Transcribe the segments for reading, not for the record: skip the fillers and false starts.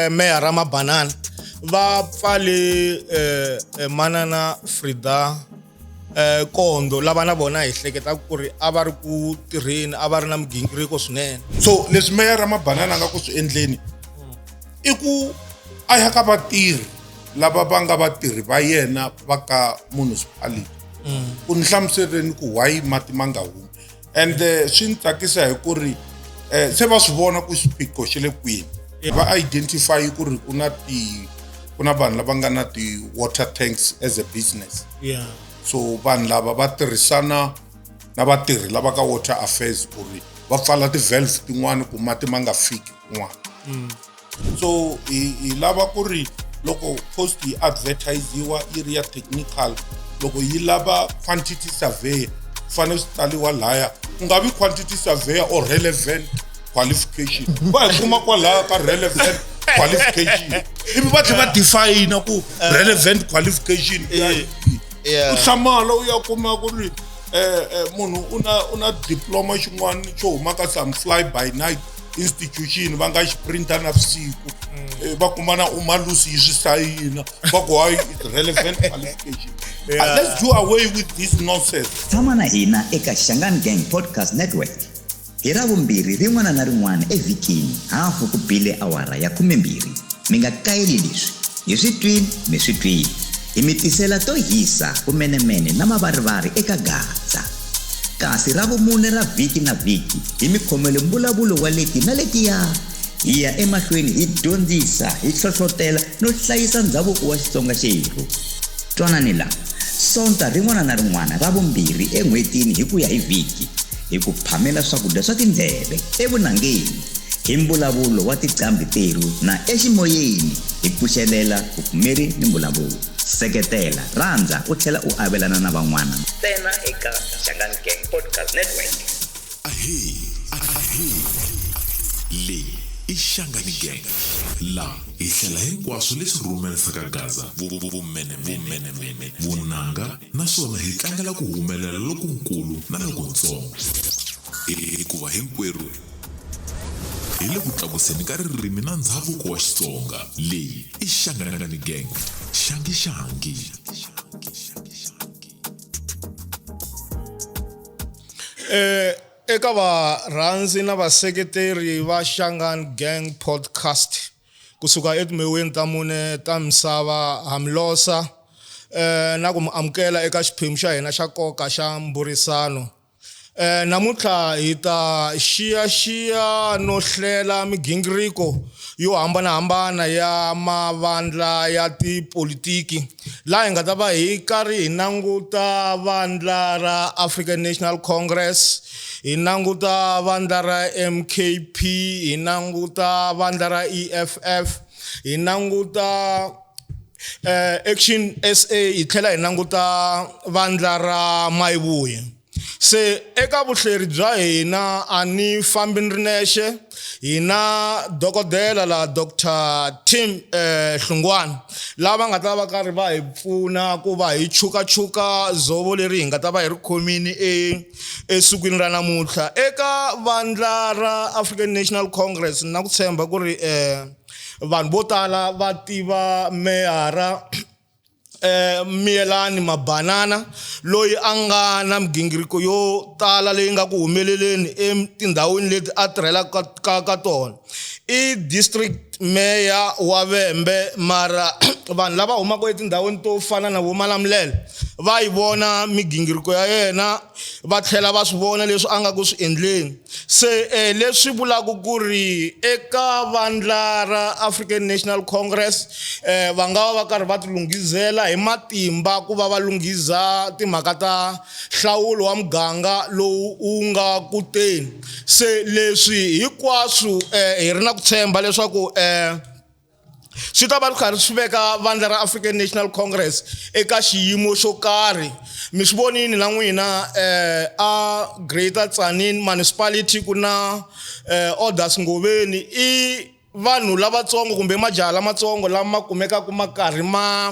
Meyara Mabanana va pfale manana Frida Kondo lava na vona hi hleketaka ku ri a va ri ku tirheni a va ri na migingiriko swinene. So leswi meyara Mabanana a nga ku swi endleni i ku a ya ka vatirhi lava va nga vatirhi va yena va ka municipality ku ni hlamuseleni ku why mati ma nga humi and swi ni tsakisa hi ku ri se va swi vona ku xiphiqo xi le kwini. Va identify ku ri ku na ti ku na vanhu lava nga na ti-water tanks as a business. So vanhu lava va tirhisana na vatirhi lava ka water affairs ku ri va pfala ti-valve tin'wani ku mati ma nga fiki kun'wana. So hi lava ku ri loko post yi advertisiwa yi ri ya technical, loko yi lava quantity surveyor fanele swi tsariwa laya, ku nga vi quantity surveyor or relevant qualification. Va hi kuma kwalaya ka relevant qualification ivi va tlhela va define ku relevant qualification ya yini. U hlamala u ya kuma ku ri munhu u na diploma xin'wana xo huma ka some fly by night institution va nga xi printa na vusiku, va kuma na umalusi yi swi sayina, va ku hayi, it's relevant qualification. Let's do away with this nonsense. Tshama na hina eka Shangaan Gang Podcast Network hi Ravumbirhi rin'wana na rin'wana evhikini, hafu ku bile awara ya 12. Mi nga kayeli leswi hi swi twini, mi swi twini, hi mi tisela to hisa vumenemene na mavarivari eka Gaza. Kasi Ravumune ra vhiki na vhiki hi mi khomele mbulavulo wa leti na letiya, hi ya emahlweni hi dyondzisa, hi hlohlotela no hlayisa ndhavuko wa Xitsonga xerhu. Twanani la Sonta rin'wana na rin'wana ra vumbirhi en'hwetini hi ku ya hi vhiki, hi ku phamela swakudya swa tindleve evunangeni hi mbulavulo wa tiqambi terhu na eximoyeni hi pfuxelela vupfumeri ni mbulavulo. Seketela, rhandza u tlhela u avelana na van'wana ntsena eka Shangaan Gang Podcast Network. Ahee, ahee, leyi i Shangani Gang, la hi hlela hinkwaswo leswi rhumerisaka Gaza vumenemene, vunanga, naswona hi tlangela ku humelela lokunkulu na lokuntsongo, hikuva hinkwerhu hi le ku tlakuseni ka ririmi na ndzhavuko wa Xitsonga. Leyi i Shangani Gang. Xangi xangi. Eka varhandzi na vaseketeri va Shangaan Gang Podcast kusuka etimhewini ta mune ta misava, ha mi losa na ku mi amukela eka xiphemu xa hina xa nkoka xa mbhurisano. Namuntlha hi ta xiyaxiya no hlela migingiriko yo hambanahambana ya mavandla ya tipolitiki, laha hi nga ta va hi karhi hi languta vandla ra African National Congress, hi languta vandla ra MKP, hi languta vandla ra EFF, hi languta Action SA, hi tlhela hi languta vandla ra Mayivuye. Se eka vuhleri bya hina a ni fambi ni ri nexe, hina dokodela la Dr Tim Hlungwani lava nga ta va karhi va hi pfuna ku va hi chukachuka dzovo leri hi nga ta va hi ri khomini esikwini ra namuntlha. Eka vandla ra African National Congress, na ku tshemba ku ri vanhu vo tala va tiva meyara Miyelani Mabanana, loyi a nga na migingiriko yo tala leyi nga ku humeleleni etindhawini leti a tirhelaka ka tona. I district mayor wa Vhembe, mara vanhu lava humaka etindhawini to fana na vo Malamulele va yi vona migingiriko ya yena, va tlhela va swi vona leswi a nga ku swi endleni. Se leswi vulaka ku ri eka vandla ra African National Congress va nga va va karhi va ti lunghizela hi matimba ku va va lunghiza timhaka ta nhlawulo wa muganga lowu wu nga ku teni. Se leswi hinkwaswo hi ri na ku tshemba leswaku swi ta va ri karhi swi veka vandla ra African National Congress eka xiyimo xo karhi. Mi swi vonini na n'wina a Greater Tzaneen Municipality ku na Orders Ngoveni, i vanhu lavatsongo kumbe majaha lamatsongo lama kumekaka ma karhi ma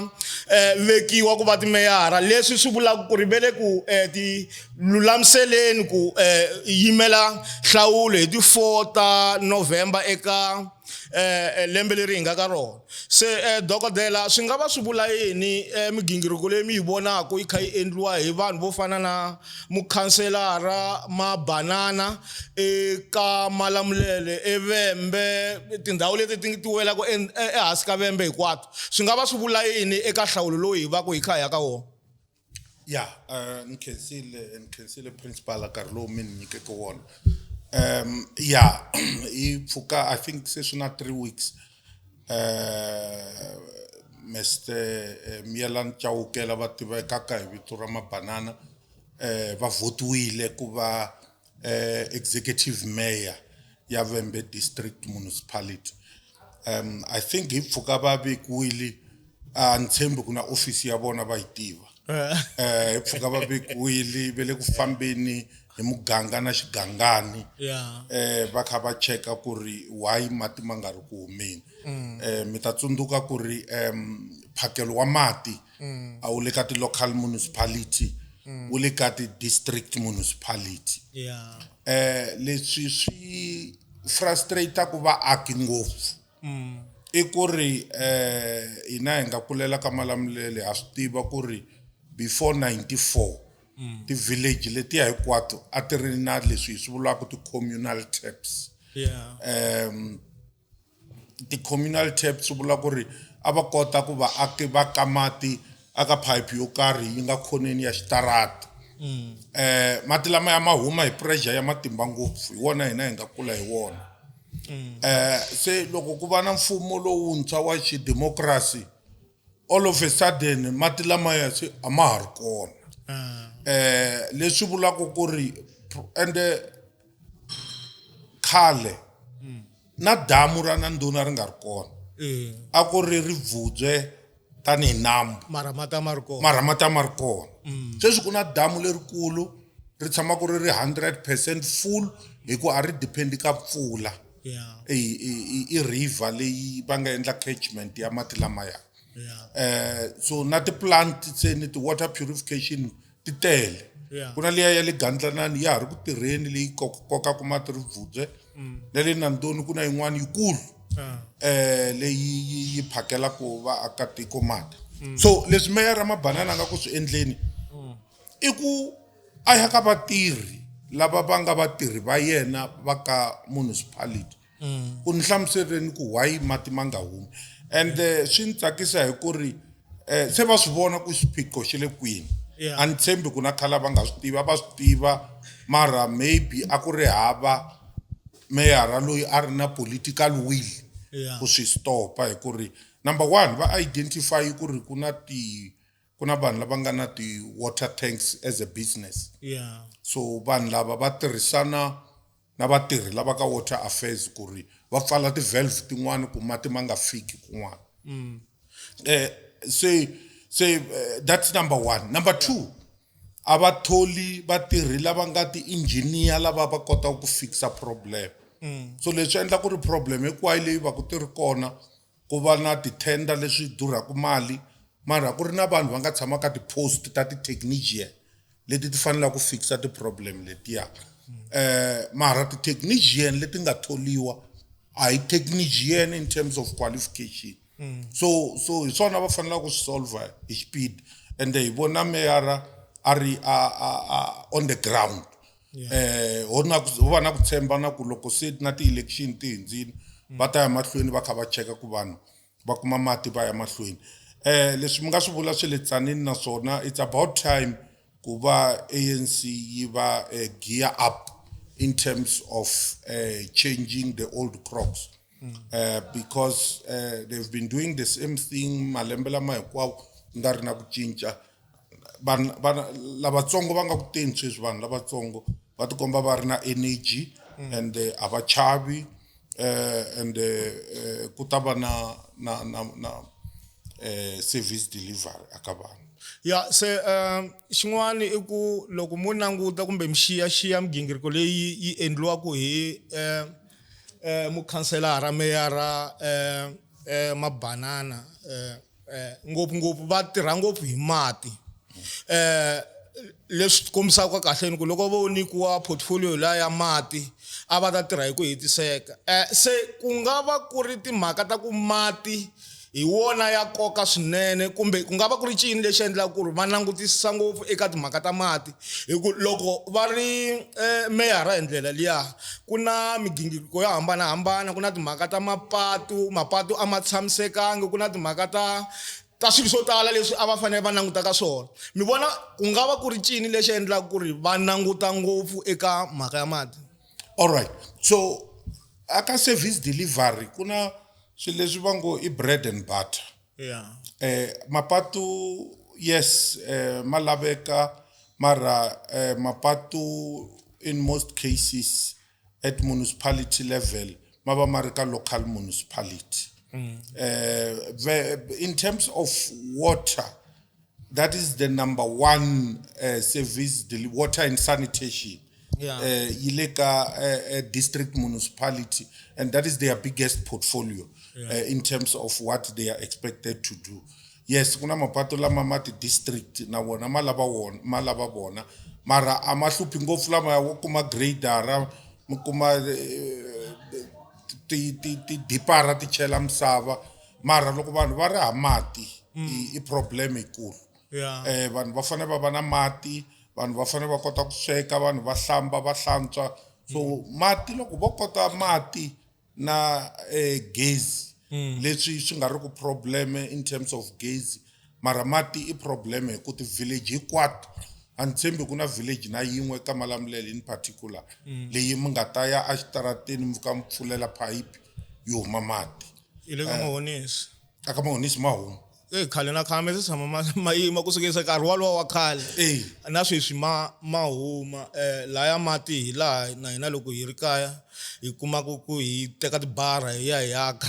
vekiwa ku va timeyara, leswi swi vulaka ku ri ve le ku ti lulamiseleni ku yimela nhlawulo hi ti 4 ta November eka eh, lembe leri hi nga ka rona se eh, dokodela swi nga va swi vula yini eh, migingiriko leyi mi yi vonaka yi kha yi endliwa hi vanhu vo fana na mukhanselara mabanana eka malamulele evembe tindhawu leti ti ti welaka ehansi ka vembe hinkwato swi nga va swi vula yini eka nhlawulo lowu hi va ku hi kha hi ya ka wona ya ni khensile ni khensile principal nkarhi lowu mi ni nyikeke wona ya yi pfuka i think se swi na 3 weeks Mr Miyelani Chauke lava tivekaka hi vito ra Mabanana va votiwile ku va executive mayor ya Vhembe District Municipality. I think hi pfuka va vekiwile a ni tshembi ku na office ya vona va yi tiva. Hi pfuka va vekiwile ve le ku fambeni hi muganga na xigangani va kha va cheka ku ri why mati ma nga ri ku humeni. Mi ta tsundzuka ku ri mphakelo wa mati a wu le ka ti-local municipality wu le ka ti-district municipality. Leswi swi frustrate-aku vaaki ngopfu i ku ri hina hi nga kulela ka Malamulele ha swi tiva ku ri before 94 ti-village letiya hinkwato a ti ri na leswi hi swi vulaka ti-communal taps. Ti-communal taps swi vula ku ri a va kota ku vaaki va ka mati aka phayiphi yo karhi yi nga khoneni ya xitarata. Mati lama ya ma huma hi pressure ya matimba ngopfu hi wona hina hi nga kula hi wona. Se loko ku va na mfumo lowuntshwa wa xidemokirasi all of a sudden mati lamaya se a ma ha ri kona. Leswi vulaka ku ri ende khale na damu ra Nandoni ri nga ri kona a ku ri ribvubye tanihi nambu mara mati a ma ri kona. Mara mati a ma ri kona. Sweswi ku na damu lerikulu ri tshama ku ri ri 100% full hi ku a ri depend ka mpfula. I river leyi va nga endla catchment ya mati lamaya. So na ti-plant se ni ti-water purification ti tele. Ku na liya ya le Gandlanani ya ha ri ku tirheni leyi kokaka mati ribvubye na le Nandoni ku na yin'wana yikulu leyi yi phakelaka vaakatiko mati. So leswi meyara Mabanana a nga ku swi endleni i ku a ya ka vatirhi lava va nga vatirhi va yena va ka municipality ku ni hlamuseleni ku why mati ma nga humi and swi ni tsakisa hi ku ri se va swi vona ku xiphiqo xi le kwini. A ni tshembi ku na khale va nga swi tiva va swi tiva mara maybe a ku ri hava meyara loyi a ri na political will ku swi stopa hi ku ri number one va identify ku ri ku na vanhu lava nga na ti-water tanks as a business. So vanhu lava va tirhisana na vatirhi lava ka water affairs ku ri va pfala ti-valve tin'wani ku mati ma nga fiki kun'wana. Se that's number one. Number two, a va tholi vatirhi lava nga ti-engineer lava va kotaka ku fixa problem. So leswi endla ku ri problem hinkwayo leyi va ku ti ri kona ku va na ti-tender leswi durhaka mali mara ku ri na vanhu va nga tshama ka ti-post ta ti-technician leti ti faneleke ku fixa ti-problem letiya. Mara ti-technician leti nga tholiwa a hi technician in terms of qualification. So hi swona va faneleke ku swi solve hi xipidi ende hi vona meyara a ri a on the ground. Ho va na ku tshemba na ku loko se na ti-election ti hundzile va ta ya mahlweni va kha va cheka ku vanhu va kuma mati va ya mahlweni. Leswi mi nga swi vula swi le tsanini naswona it's about time ku va ANC yi va gear up in terms of changing the old crocs because they've been doing the same thing malembe lama hinkwawo ku nga ri na ku cinca. Vanhu lavatsongo va nga ku teni sweswi vanhu lavatsongo va tikomba va ri na energy and a va chavi and ku ta va na service delivery aka vanhu. Ya se xin'wana i ku loko mo languta kumbe mi xiyaxiya migingiriko leyi yi endliwaka hi mukhanselara meyara Mabanana ngopfungopfu va tirha ngopfu hi mati leswi kombisaka kahle ni ku loko vo nyikiwa portfolio liya ya mati. a va ta tirha hi ku hetiseka se ku nga va ku ri timhaka ta ku mati hi wona ya nkoka swinene kumbe ku nga va ku ri cini lexi endlaka ku ri va langutisisa ngopfu eka timhaka ta mati hi ku loko va ri meyara hi ndlela liya ku na migingiriko yo hambanahambana ku na timhaka ta mapatu mapatu a ma tshamisekanga ku na timhaka ta ta swilo swo tala leswi a va fanele va languta ka swona mi vona ku nga va ku ri cini lexi endlaka ku ri va languta ngopfu eka mhaka ya mati. Alright so aka service delivery ku na swilo leswi va ngo i bread and butter. Mapatu yes ma laveka mara mapatu in most cases at municipality level ma va ma ri ka local municipality. In terms of water, that is the number one service, the water and sanitation. Yi le ka district municipality, and that is their biggest portfolio in terms of what they are expected to do. Yes, ku na mapatu lama ma ti-district na wona ma lava wona ma lava vona mara a ma hluphi ngopfu lama wo kuma gradera mi kuma ti dipara ti chela misava mara loko vanhu va ri ha mati i problem yikulu. Vanhu va fanele va va na mati, vanhu va fanele va kota ku sweka, vanhu va hlamba, va hlantswa, so mati loko vo kota mati na gezi leswi swi nga ri ku problem in terms of gezi mara mati i problem hi ku ti-village hinkwato a ni tshembi ku na village na yin'we ka Malamulele in particular leyi mi nga ta ya exitarateni mi fika mi pfulela phayiphi yi huma mati. Hi le ka Mahonisi. Aka Mahonisi ma huma. E khale na khale se tshama ma yima kusukisa nkarhi walowo wa khale. Na sweswi ma huma laya mati hi laha na hina loko hi ri kaya hi kumaka ku hi teka tibara hi ya hi aka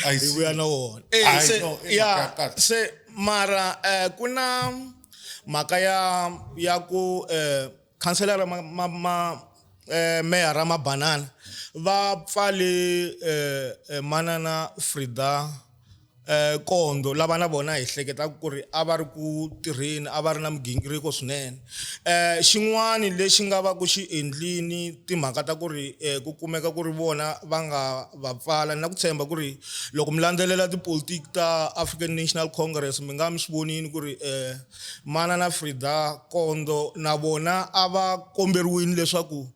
I hi see. vuya na wona. I Se know, i ya mhaka ya kahle. Se mara ku na mhaka ya ku khanselara ma meyara Mabanana va pfale manana Frida Kondo lava na vona hi hleketaka ku ri a va ri ku tirheni a va ri na migingiriko swinene. Xin'wani lexi nga va ku xi endlini timhaka ta ku ri ku kumeka ku ri vona va nga va pfala na ku tshemba ku ri loko mi landzelela tipolitiki ta African National Congress mi nga mi swi vonini ku ri manana Frida Kondo na vona a va komberiwini leswaku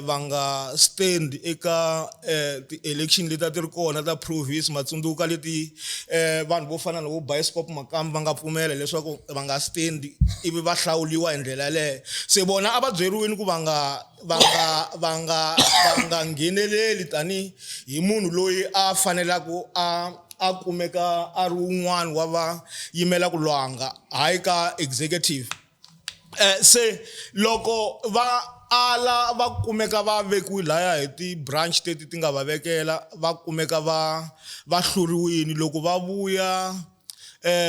va nga stand eka ti-election leti a ti ri kona ta province matsundzuka leti vanhu vo fana na vo Bioscope Makambi va nga pfumela leswaku va nga stand ivi va hlawuliwa hi ndlela yaleyo se vona a va byeriwini ku va nga ngheneleli tani hi munhu loyi a fanelaka a kumeka a ri wun'wani wa va yimela ku lwanga hayi ka executive. Se loko va ala va kumeka va vekiwi laya hi ti-branch teti ti nga va vekela va kumeka va hluriwini loko va vuya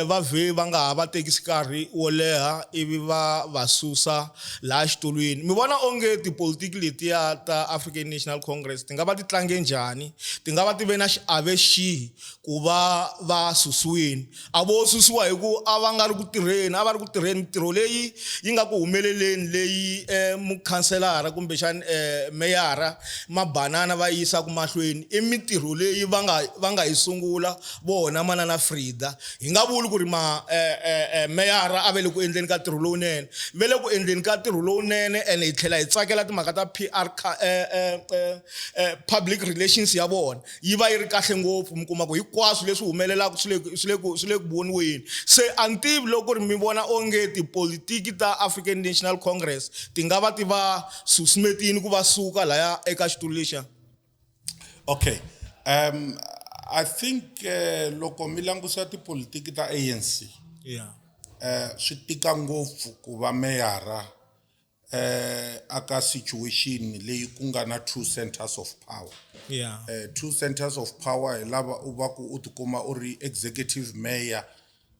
va vhe va nga ha va tekisi nkarhi wo leha ivi va va susa laha xitulwini. Mi vona onge tipolitiki letiya ta African National Congress ti nga va ti tlange njhani, ti nga va ti ve na xiave xihi ku va va susiwini? A vo susiwa hi ku a va nga ri ku tirheni, a va ri ku tirheni mitirho leyi yi nga ku humeleleni leyi mukhanselara kumbexani meyara Mabanana va yisaka mahlweni i mitirho leyi va nga yi sungula vona manana Frida. Hi nga vuli ku ri ma meyara a ve le ku endleni ka ntirho lowunene, ve le ku endleni ka ntirho lowunene ene hi tlhela hi tsakela timhaka ta PR public relations ya vona yi va yi ri kahle ngopfu mi kuma ku hinkwaswo leswi humelelaka swi le ku voniweni. Se a ni tivi loko ku ri mi vona onge tipolitiki ta African National Congress ti nga va ti va susumetini ku va suka laya eka xitulu lexiya. Okay, I think loko mi langusa tipolitiki ta ANC swi tika ngopfu ku va meyara aka situation leyi ku nga na two centers of power. Two centers of power hi lava u va ku u tikuma u ri executive mayor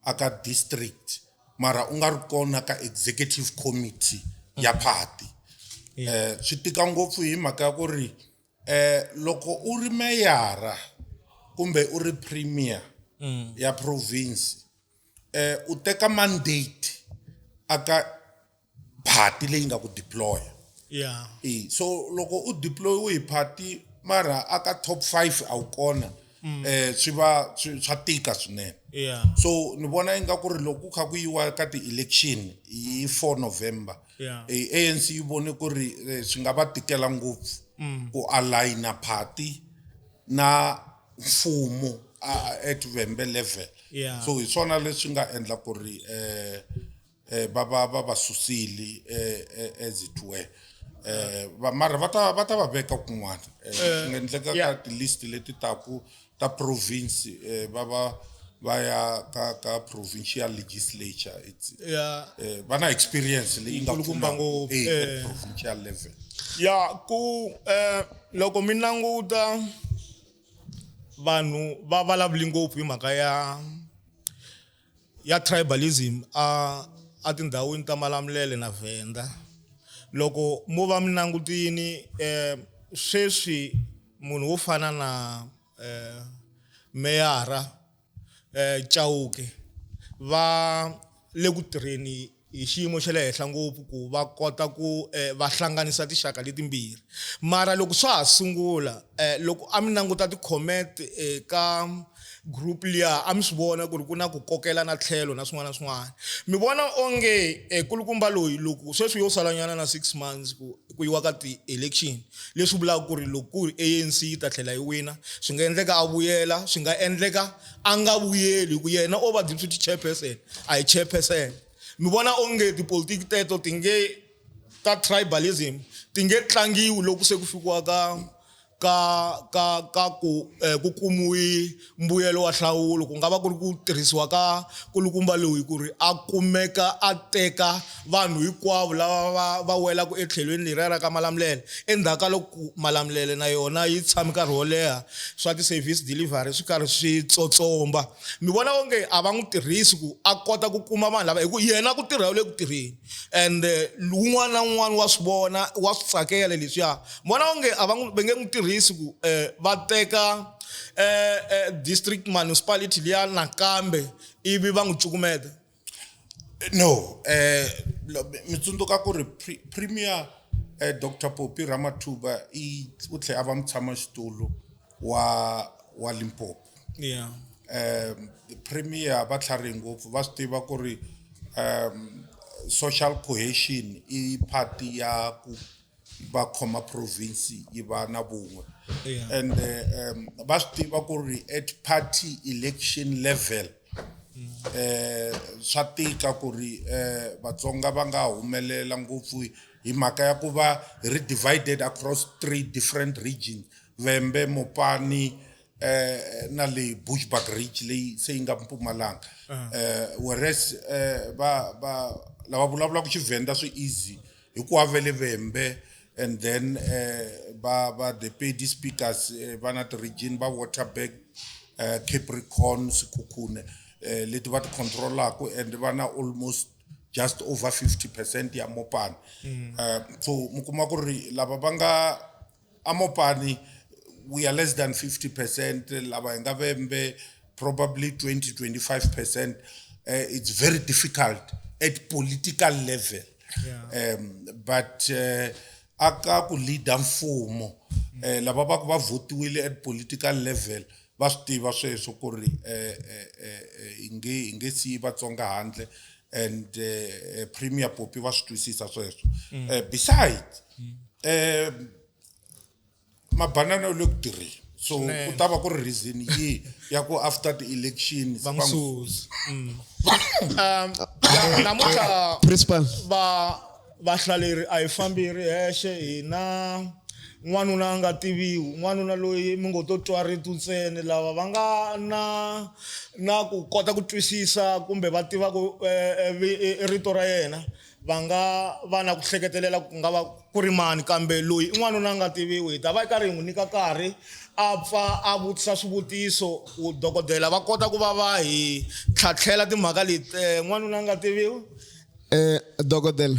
aka district mara u nga ri kona ka executive committee ya party. Swi tika ngopfu hi mhaka ya ku ri loko u ri meyara kumbe u ri premier ya province u teka mandate aka party leyi nga ku deploya. Yeah. E so loko u deployiwe hi party mara aka top 5 a wu kona swi va swa tika swinene. Yeah. So ni vona ingaku ri loko ku kha ku yiwa ka ti-election hi 4 November, Yeah. ANC yi vone ku ri swi nga va tikela ngopfu ku aligna party na mfumo at Vhembe level. Yeah. So hi swona leswi nga endla ku ri va va va va susile as it were. Va mara va ta va ta va veka kun'wana. Swi nga endleka ka ti-list leti taku ta province va va va ya ka ka provincial legislature. It's va na experience leyi nga Nkulukumba pfuna ngopfu, at provincial level. Ya ku loko mi languta vanhu va vulavuli ngopfu hi mhaka ya tribalism a tindhawini ta Malamulele na Venda. Loko mo va mi langutini sweswi munhu wo fana na meyara Chauke va le ku tirheni hi xiyimo xa le henhla ngopfu ku va kota ku va hlanganisa tinxaka letimbirhi. Mara loko swa ha sungula loko a mi languta ti-comment ka group liya a mi swi vona ku ri ku na ku kokela na tlhelo na swin'wana na swin'wana. Mi vona onge kulukumba loyi loko sweswi yo salanyana na 6 months ku yiwa ka ti-election, leswi vulaka ku ri loko ku ri ANC yi ta tlhela yi wina, swi nga endleka a vuyela, swi nga endleka a nga vuyeli hi ku yena o va deputy chairperson, a hi chairperson. Mi vona onge tipolitiki teto ti nge ta tribalism ti nge tlangiwi loko se ku fikiwa ka ka ka ka ku ku kumiwi mbuyelo wa nhlawulo, ku nga va ku ri ku tirhisiwa ka kulukumba loyi ku ri a kumeka a teka vanhu hinkwavo lava va welaka etlhelweni leriya ra ka Malamulele. Endzhaku ka loko Malamulele na yona yi tshame nkarhi wo leha swa ti-service delivery swi karhi swi tsotsomba, mi vona onge a va n'wi tirhisi ku a kota ku kuma vanhu lava, hi ku yena ku tirha u le ku tirheni and wun'wana na wun'wana wa swi vona, wa swi tsakela leswiya. Mi vona onge a va n'wi, va nge n'wi tirhisi ku va teka district municipality liya nakambe ivi va n'wi cukumeta? No, mi tsundzuka ku ri Premier Dr Phophi Ramathuba i u tlhela a va mutshamaxitulu wa Limpopo. Yeah. Premier va tlharihe ngopfu, va swi tiva ku ri social cohesion i part ya ku va khoma province yi va na vun'we. Yeah. And va swi tiva ku ri at party election level swa tika ku ri Vatsonga va nga humelela ngopfu hi mhaka ya ku va hi ri divided across 3 different regions, Vhembe, Mopani na le Bushbuckridge leyi se yi nga Mpumalanga. Whereas va va lava vulavulaka Xivhenda swi easy hikuva va le Vhembe, and then va va the Pedi speakers va na ti-region va Waterberg, Capricorn, Sekhukhune, leti va ti controlaka, and va na almost just over 50% ya Mopani. So mi kuma ku ri lava va nga a Mopani we are less than 50%, lava hi nga Vhembe probably 20-25%. It's very difficult at political level. Yeah. But aka ku leader mfumo, lava va ku va votiwile at political level va swi tiva sweswo ku ri hi nge siyi Vatsonga handle, and Premier Phophi va swi twisisa sweswo. Besides, Mabanana u le ku tirheni, so ku ta va ku ri reason yihi ya ku after the elections va va n'wi susa. Namuntlha Principal. va vahlaleri a hi fambi ri hexe, hina n'wanuna a nga tiviwi, n'wanuna loyi mi ngo to twa rito ntsena, lava va nga na ku kota ku twisisa kumbe va tiva ku rito ra yena, va nga va na ku hleketelela ku nga va ku ri mani, kambe loyi i n'wanuna a nga tiviwi. Hi ta va hi karhi hi n'wi nyika nkarhi a pfa a vutisa swivutiso ku dokodela va kota ku va va hi tlhatlhela timhaka leti. N'wanuna a nga tiviwi. Dokodela,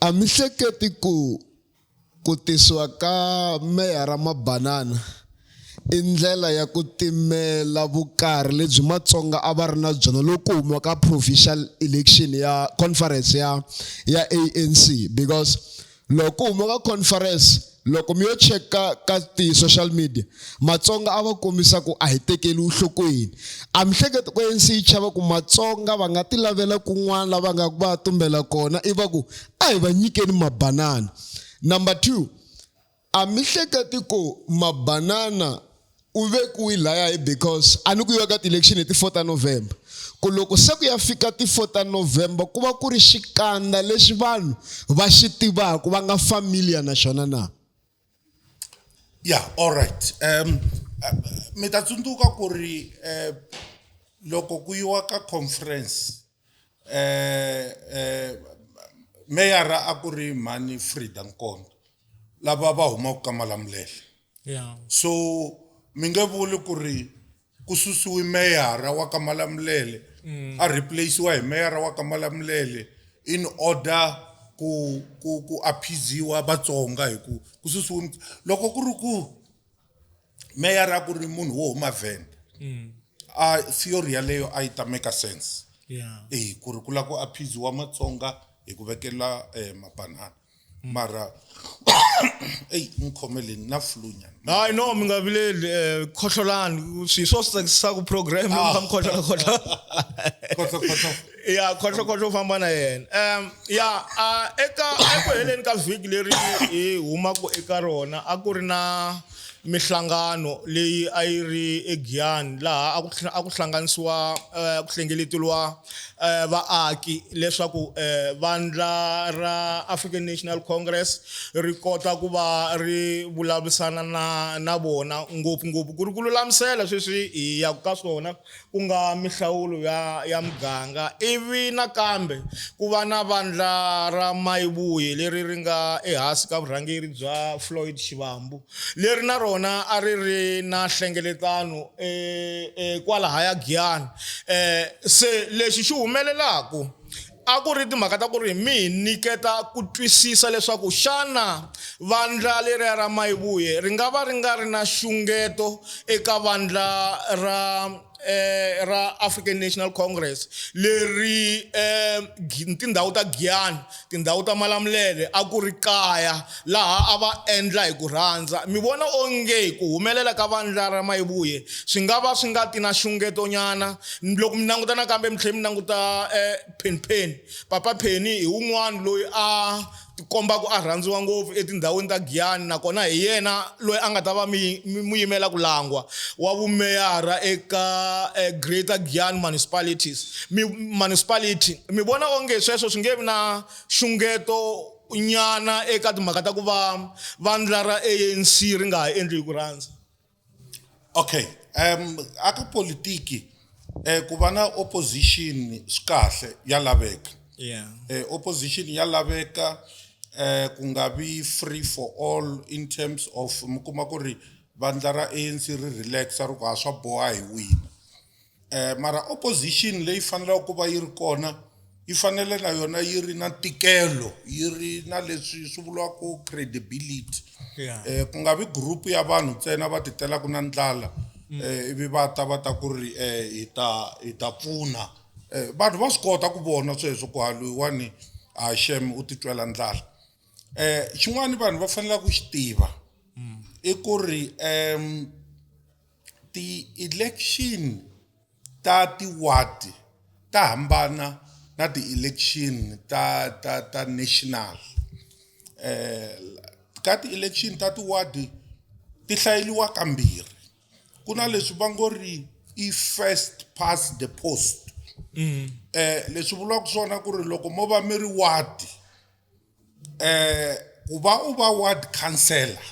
a mi hleketi ku tisiwa ka meyara Mabanana i ndlela ya ku timela vukarhi lebyi Matsonga a va ri na byona loko ku humiwa ka provincial election ya conference ya ANC? Because Loko ku huma ka conference loko mi yo cheka ka ti-social media Matsonga a va kombisa ku a hi tekeli enhlokweni. A mi hleketi ku ANC yi chava ku Matsonga va nga ti lavela kun'wana la va nga va tumbela kona i va ku a hi va nyikeni mabanana. Number 2 a mi hleketi ku mabanana u vekiwi laya hi because a ni ku yiwa ka ti-election hi ti-4 ta November ku loko se ku ya fika ti-4 ta November ku va ku ri xikandza lexi vanhu va xi tivaka va nga familiar na xona na yeah all right um mi ta tsundzuka ku ri um loko ku yiwa ka conference um meyara a ku ri mhani Frida Nkondo lava va humaka ka Malamulele yeah so mi nge vuli ku ri ku susiwi meyara wa ka Malamulele a replace-iwa hi meyara wa ka Malamulele in order ku ku ku appease-iwa Vatsonga hi ku ku susiwi loko ku ri ku meyara a ku ri munhu wo huma Venda a theory yaleyo a yi ta make sense yeah eh ku ri ku lava ku appease-iwa Matsonga hi ku vekela mabanana mara eyi ni khomeleni na flu nyana hayi no mi nga vileli khohlolani swi swo swi tsakisaka program mi kha mi khohlola khohlola Khohlo, khohlo. ya khohlo khohlo u famba na yena um ya eka eku heleni ka vhiki leri hi humaka eka rona a ku ri na mihlangano leyi a yi ri eGiyani laha a ku a ku hlanganisiwa ku hlengeletiwa vaaki leswaku vandla ra African National Congress ri kota ku va ri vulavurisana na na vona ngopfungopfu ku ri ku lulamisela sweswi hi yaku ka swona ku nga mihlawulo ya ya muganga ivi nakambe ku va na vandla ra Mayibuye leri ri nga ehansi ka vurhangeri bya Floyd Shivambu leri na rona a ri ri na nhlengeletano kwalahaya Giyani se lexi xi humelelaku a ku ri timhaka ta ku ri mi hi nyiketa ku twisisa leswaku xana vandla leriya ra Mayibuye ri nga va ri nga ri na xungeto eka vandla ra ra African National Congress leri tindhawu ta Giyani tindhawu ta Malamulele a ku ri kaya laha a va endla hi ku rhandza mi vona onge ku humelela ka vandla ra Mayibuye swi nga va swi nga ti na xungeto nyana loko mi languta nakambe mi tlhela mi languta Penny Penny Papa Penny hi wun'wana loyi a tikomba ku a rhandziwa ngopfu etindhawini ta Giyani nakona hi yena loyi a nga ta va mi muyimela ku langwa wa vumeyara eka Greater Giyani Municipalities mi municipality mi vona onge sweswo swi nge vi na xungeto nyana eka timhaka ta ku va vandla ra ANC ri nga ha endli hi ku rhandza okay um aka politiki ku va na opposition swi kahle ya laveka yeah opposition ya laveka ku nga vi free for all in terms of mi kuma ku ri vandla ra ANC ri relaxa ri ku a swa boha hi wina mara opposition leyi faneleke ku va yi ri kona yi fanele na yona yi ri na ntikelo yi ri na leswi swi vuriwaka credibility Yeah. Ku nga vi group ya vanhu ntsena va ti telaka na ndlala ivi va ta va ta ku ri hi ta hi ta pfuna vanhu va swi kota ku vona sweswo ku ha loyiwani a shem u titwela ndlala xin'wana vanhu va faneleke ku xi tiva i ku ri ti-election ta ti-ward ta hambana na ti-election ta ta ta national ka ti-election ta ti-ward ti hlayeriwa kambirhi ku na leswi va ngo ri i first past the post leswi vulaka swona ku ri loko mo va mi ri ward ku va u va ward councillor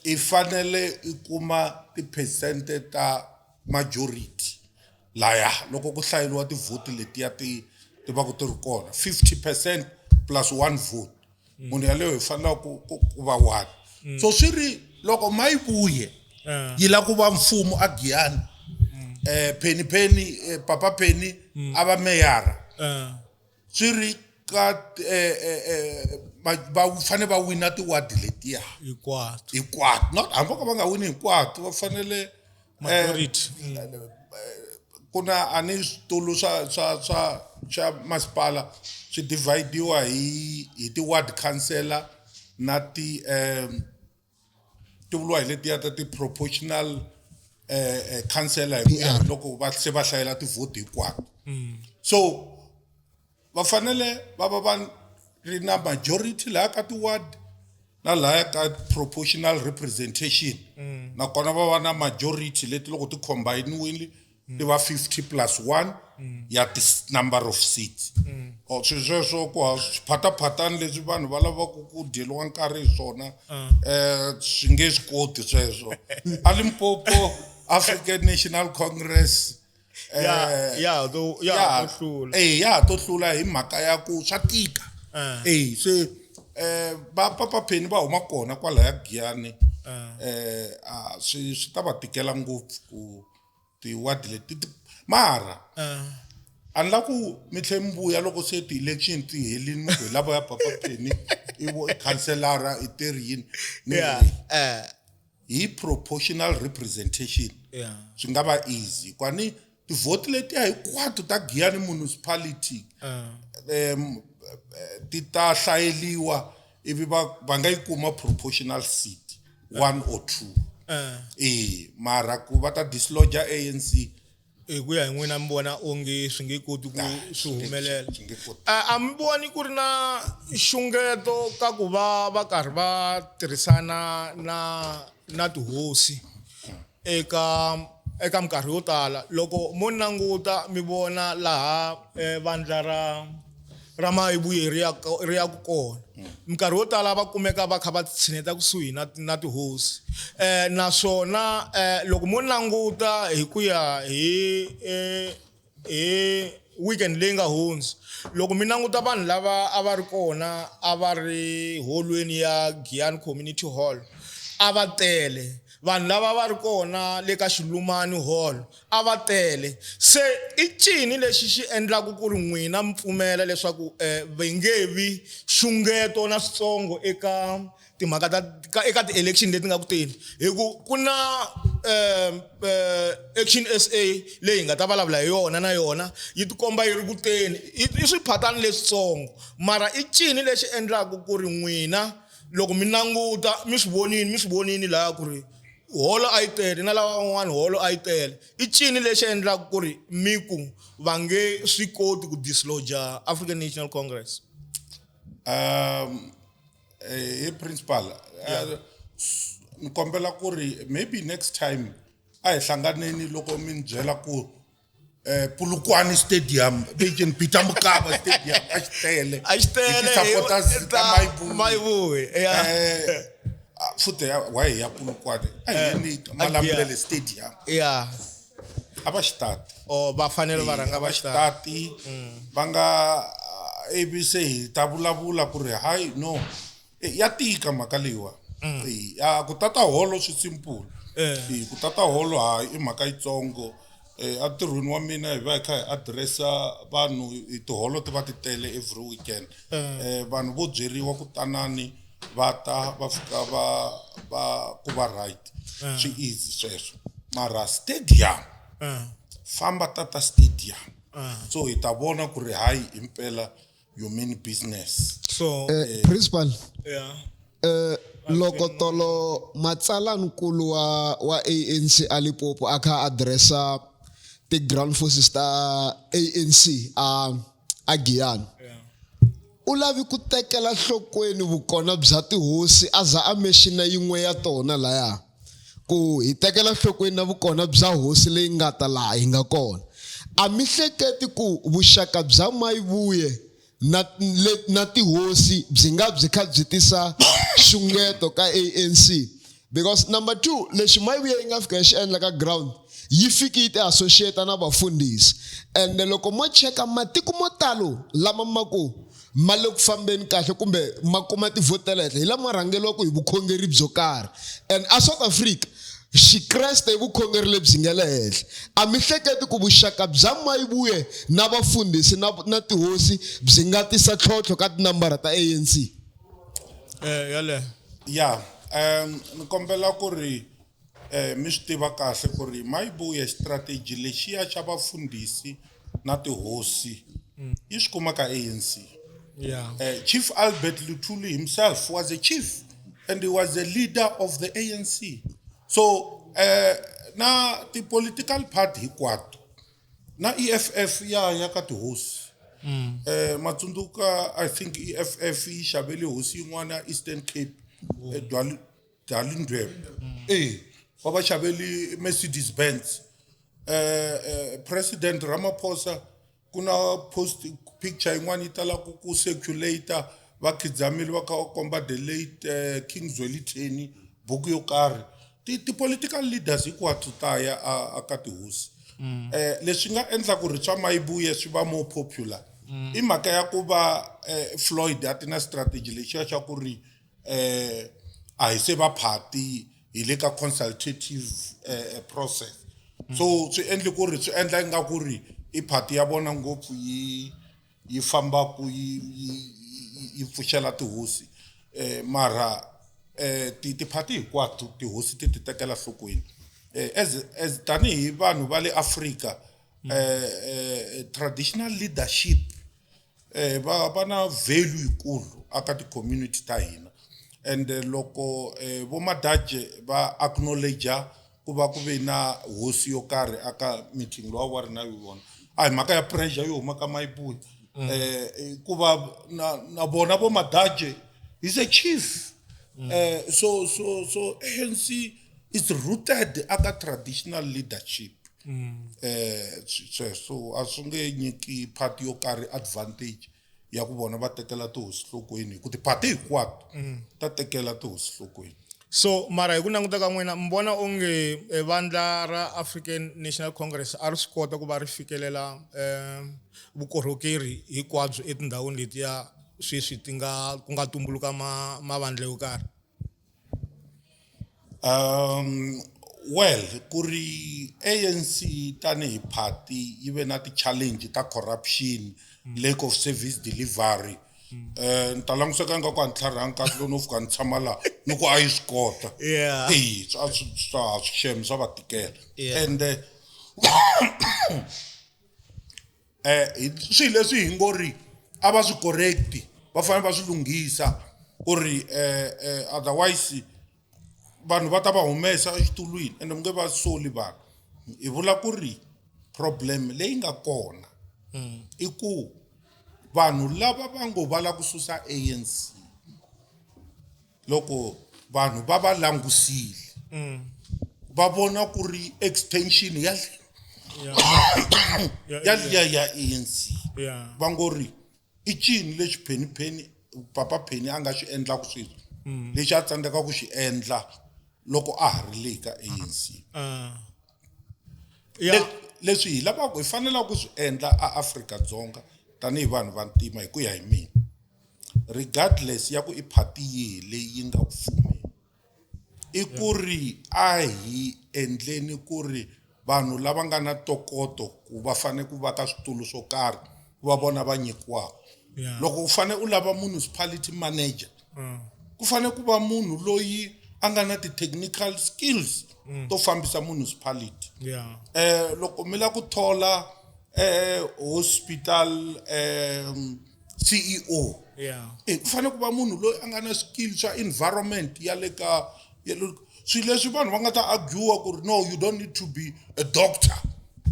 i fanele i kuma tiphesente ta majority laya loko ku hlayeriwa tivhoti letiya ti ti va ku ti ri kona 50% plus one vote munhu yaleyo hi fanele ku ku ku va one so swi ri loko Mayibuye yi lava ku va mfumo a Giyani Penny Penny Papa Penny a va meyara swi ri ka va fanele va wina ti-ward letiya hinkwato hinkwato not hambi ka va nga wini hinkwato va fanele majority ku Ku na a ni switulu swa swa swa swa masipala swi dividiwa hi hi ti-ward councillor na ti um ti vuriwa hi letiya ta ti-proportional councillor hi ku ya loko va se va hlayela tivhoti hinkwato. So va fanele va va va ri na majority laha ka ti-ward na lahaya ka proportional representation. Nakona va va na majority leti loko ti combiniwile ti va 50 plus 1 ya ti number of seats. Or swilo sweswo ku ha swiphataphatani leswi vanhu va lavaka ku dyeriwa nkarhi hi swona swi nge swi koti sweswo. A Limpopo African National Congress ya to ya to hlula. Eh, ya to hlula hi mhaka ya ku swa tika. Eh, se va Papa Penny va huma kona kwalaya Giyani. A swi swi ta va tikela ngopfu ku ti-ward leti mara a ni la ku mi tlhe mi vuya loko se ti-election ti helini mi ku hi lava ya Papa Penny i vo i khanselara i teri yini ni hi proportional representation swi nga va easy kwani tivhoti letiya hinkwato ta Giyani municipality ti ta hlayeliwa ivi va va nga yi kuma proportional seat 1 or 2. Eh, mara ku va ta dislodge ANC hi ku ya hi n'wina mi vona onge swi nge koti ku swi humelela. Swi nge koti. A mi voni ku ri na nxungeto ka ku va va karhi va tirhisana na na tihosi eka eka minkarhi yo tala? Loko mo languta mi vona laha vandla ra ra Mayibuye ri ya ri ya ku kona, minkarhi yo tala va kumeka va kha va tshineta kusuhi na na tihosi. Naswona loko mo languta hi ku ya hi hi weekend leyi nga hundza, loko mi languta vanhu lava a va ri kona a va ri holweni ya Giyani Community Hall, a va tele. Vanhu lava va ri kona le ka Xilumani Hall a va tele. Se i cini lexi xi endlaku ku ri n'wina mi pfumela leswaku va nge vi xungeto na switsongo eka timhaka ta eka ti-election leti nga ku teni? Hi ku ku na Action SA leyi hi nga ta vulavula hi yona, na yona yi tikomba yi ri ku teni, i swiphatani leswitsongo, mara i cini lexi endlaku ku ri n'wina loko mi languta mi swi vonini, mi swi vonini laha ku ri holo a yi tele na lava van'wana holo a yi tele, i cini lexi endlaku ku ri mi ku va nge swi koti ku dislodge African National Congress? He principal, ni kombela ku ri maybe next time a hi hlanganeni loko mi ni byela ku Polokwane Stadium, Beijing Peter Mokaba Stadium a xi tele. A xi tele. Hi ti-supporters ta Mayibuye. Mayibuye, yeah. Futhi why hi ya Polokwane? A hi yeni Malamulele Stadium. A va xitati. Oh, va fanele va rhanga va va xitati. Va nga ivi se hi ta vulavula ku ri hayi no. Ya tika mhaka leyiwa. Ku tata holo swi simple. Ku tata holo hayi i mhaka yitsongo. Entirhweni wa mina hi va hi kha hi addressa vanhu hi tiholo ti va ti tele every weekend. Vanhu vo byeriwa ku tanani va ta va fika va va ku va right. Swi easy sweswo. Mara stadium, famba tata stadium. So hi ta vona ku ri hayi himpela you mean business. So Principal, loko tolo matsalaninkulu wa wa ANC a Limpopo a kha addressa ti ground forces ta ANC a a Giyani, u lavi ku tekela nhlokweni vukona bya tihosi, a za a mexina yin'we ya tona laya ku hi tekela nhlokweni na vukona bya hosi leyi nga ta laha hi nga kona. A mi hleketi ku vuxaka bya Mayibuye na le, na tihosi byi nga byi kha byi tisa xungeto ka ANC? Because number 2, lexi Mayibuye yi nga fika yi xi endla ka ground, yi fiki yi ti associate na vafundhisi. And loko mo cheka matiko mo talo lama ma ku ma le ku fambeni kahle kumbe ma kuma tivhoti ta le henhla, hi lama rhangeriwaka hi vukhongeri byo karhi. And a South Africa Xikreste i vukhongeri lebyi nga le henhla. A mi hleketi ku vuxaka bya Mayibuye na vafundhisi na, na tihosi byi nga tisa tlhontlho ka tinambara ta ANC? Yale. Ya, ni kombela ku ri Mi swi tiva kahle ku ri Mayibuye strategy lexiya xa vafundhisi na tihosi yi swi kuma ka ANC. Chief Albert Luthuli himself was a chief and he was a leader of the ANC. So na ti-political party hinkwato na EFF ya ya ka tihosi. Matsundzuka I think EFF yi xavele hosi yin'wana ya Eastern Cape Dalindwebe. Va va xaveli Mercedes Benz. President Ramaphosa ku na post picture yin'wana yi talaka ku circulate va khidzamile va kha va komba the late King Zwelithini buku yo karhi. Ti political leaders hinkwato ta ya a ka tihosi. Leswi nga endla ku ri swa Mayibuye swi va more popular i mhaka ya ku va Floyd a ti na strategy lexiya xa ku ri a hi se va party, hi le ka consultative process. So swi endli ku ri swi endla ingaku ri i party ya vona ngopfu yi fambaku yi pfuxela tihosi. Mara tiparty hinkwato tihosi ti ti tekela nhlokweni. As tanihi vanhu va le Afrika, traditional leadership va na value yikulu aka ti-community ta hina. And loko vo Madaje va acknowledge ku va ku ve na hosi yo karhi aka meeting lowa wa ri na yona, a hi mhaka ya pressure yo huma ka Mayibuye. Ku va na vona vo Madaje is a chief. So ANC is rooted aka traditional leadership. Sweswo a swi nge nyiki party yo karhi advantage ya ku vona va tekela tihosi nhlokweni, hi ku tiparty hinkwato ta tekela tihosi nhlokweni. So mara hi ku languta ka n'wina, mi vona onge vandla ra African National Congress a ri swi kota ku va ri fikelela vukorhokeri hinkwabyo etindhawini letiya sweswi ti nga ku nga tumbuluka mavandla yo karhi? Well, ku ri ANC tanihi party yi ve na ti-challenge ta corruption, lack of service delivery. Ni ta languseka nga ku a ni tlharihanga kahle loko no fika ni tshama laha ni ku a yi swi kota. E a swi swa swi xem swa va tikela. And swilo leswi hi ngo ri a va swi correct, va fanele va swi lunghisa ku ri otherwise vanhu va ta va humesa exitulwini ende mi nge va soli vanhu. Hi vula ku ri problem leyi nga kona i ku vanhu lava va ngo va lava ku susa ANC, loko vanhu va va langusile va vona ku ri extension ya ya liya ya ANC, va ngo ri i cini lexi Penny Penny papa Penny a nga xi endlaku sweswi lexi a tsandzeka ku xi endla loko a ha ri le ka ANC? Leswi hi lavaka hi fanelaka ku swi endla a Afrika-Dzonga tanihi vanhu va ntima, hi ku ya hi mina, regardless ya ku i party yihi leyi yi nga ku fumeni, i ku ri a hi endleni ku ri vanhu lava nga na ntokoto ku va fanele ku va ka switulu swo karhi ku va vona va nyikiwaka. Loko u fanele u lava municipality manager, ku fanele ku va munhu loyi a nga na ti-technical skills to fambisa municipality. Loko mi lava ku thola hospital CEO, ku fanele ku va munhu loyi a nga na skill swa environment ya le ka swilo leswi vanhu va nga ta argue ku ri no, you don't need to be a doctor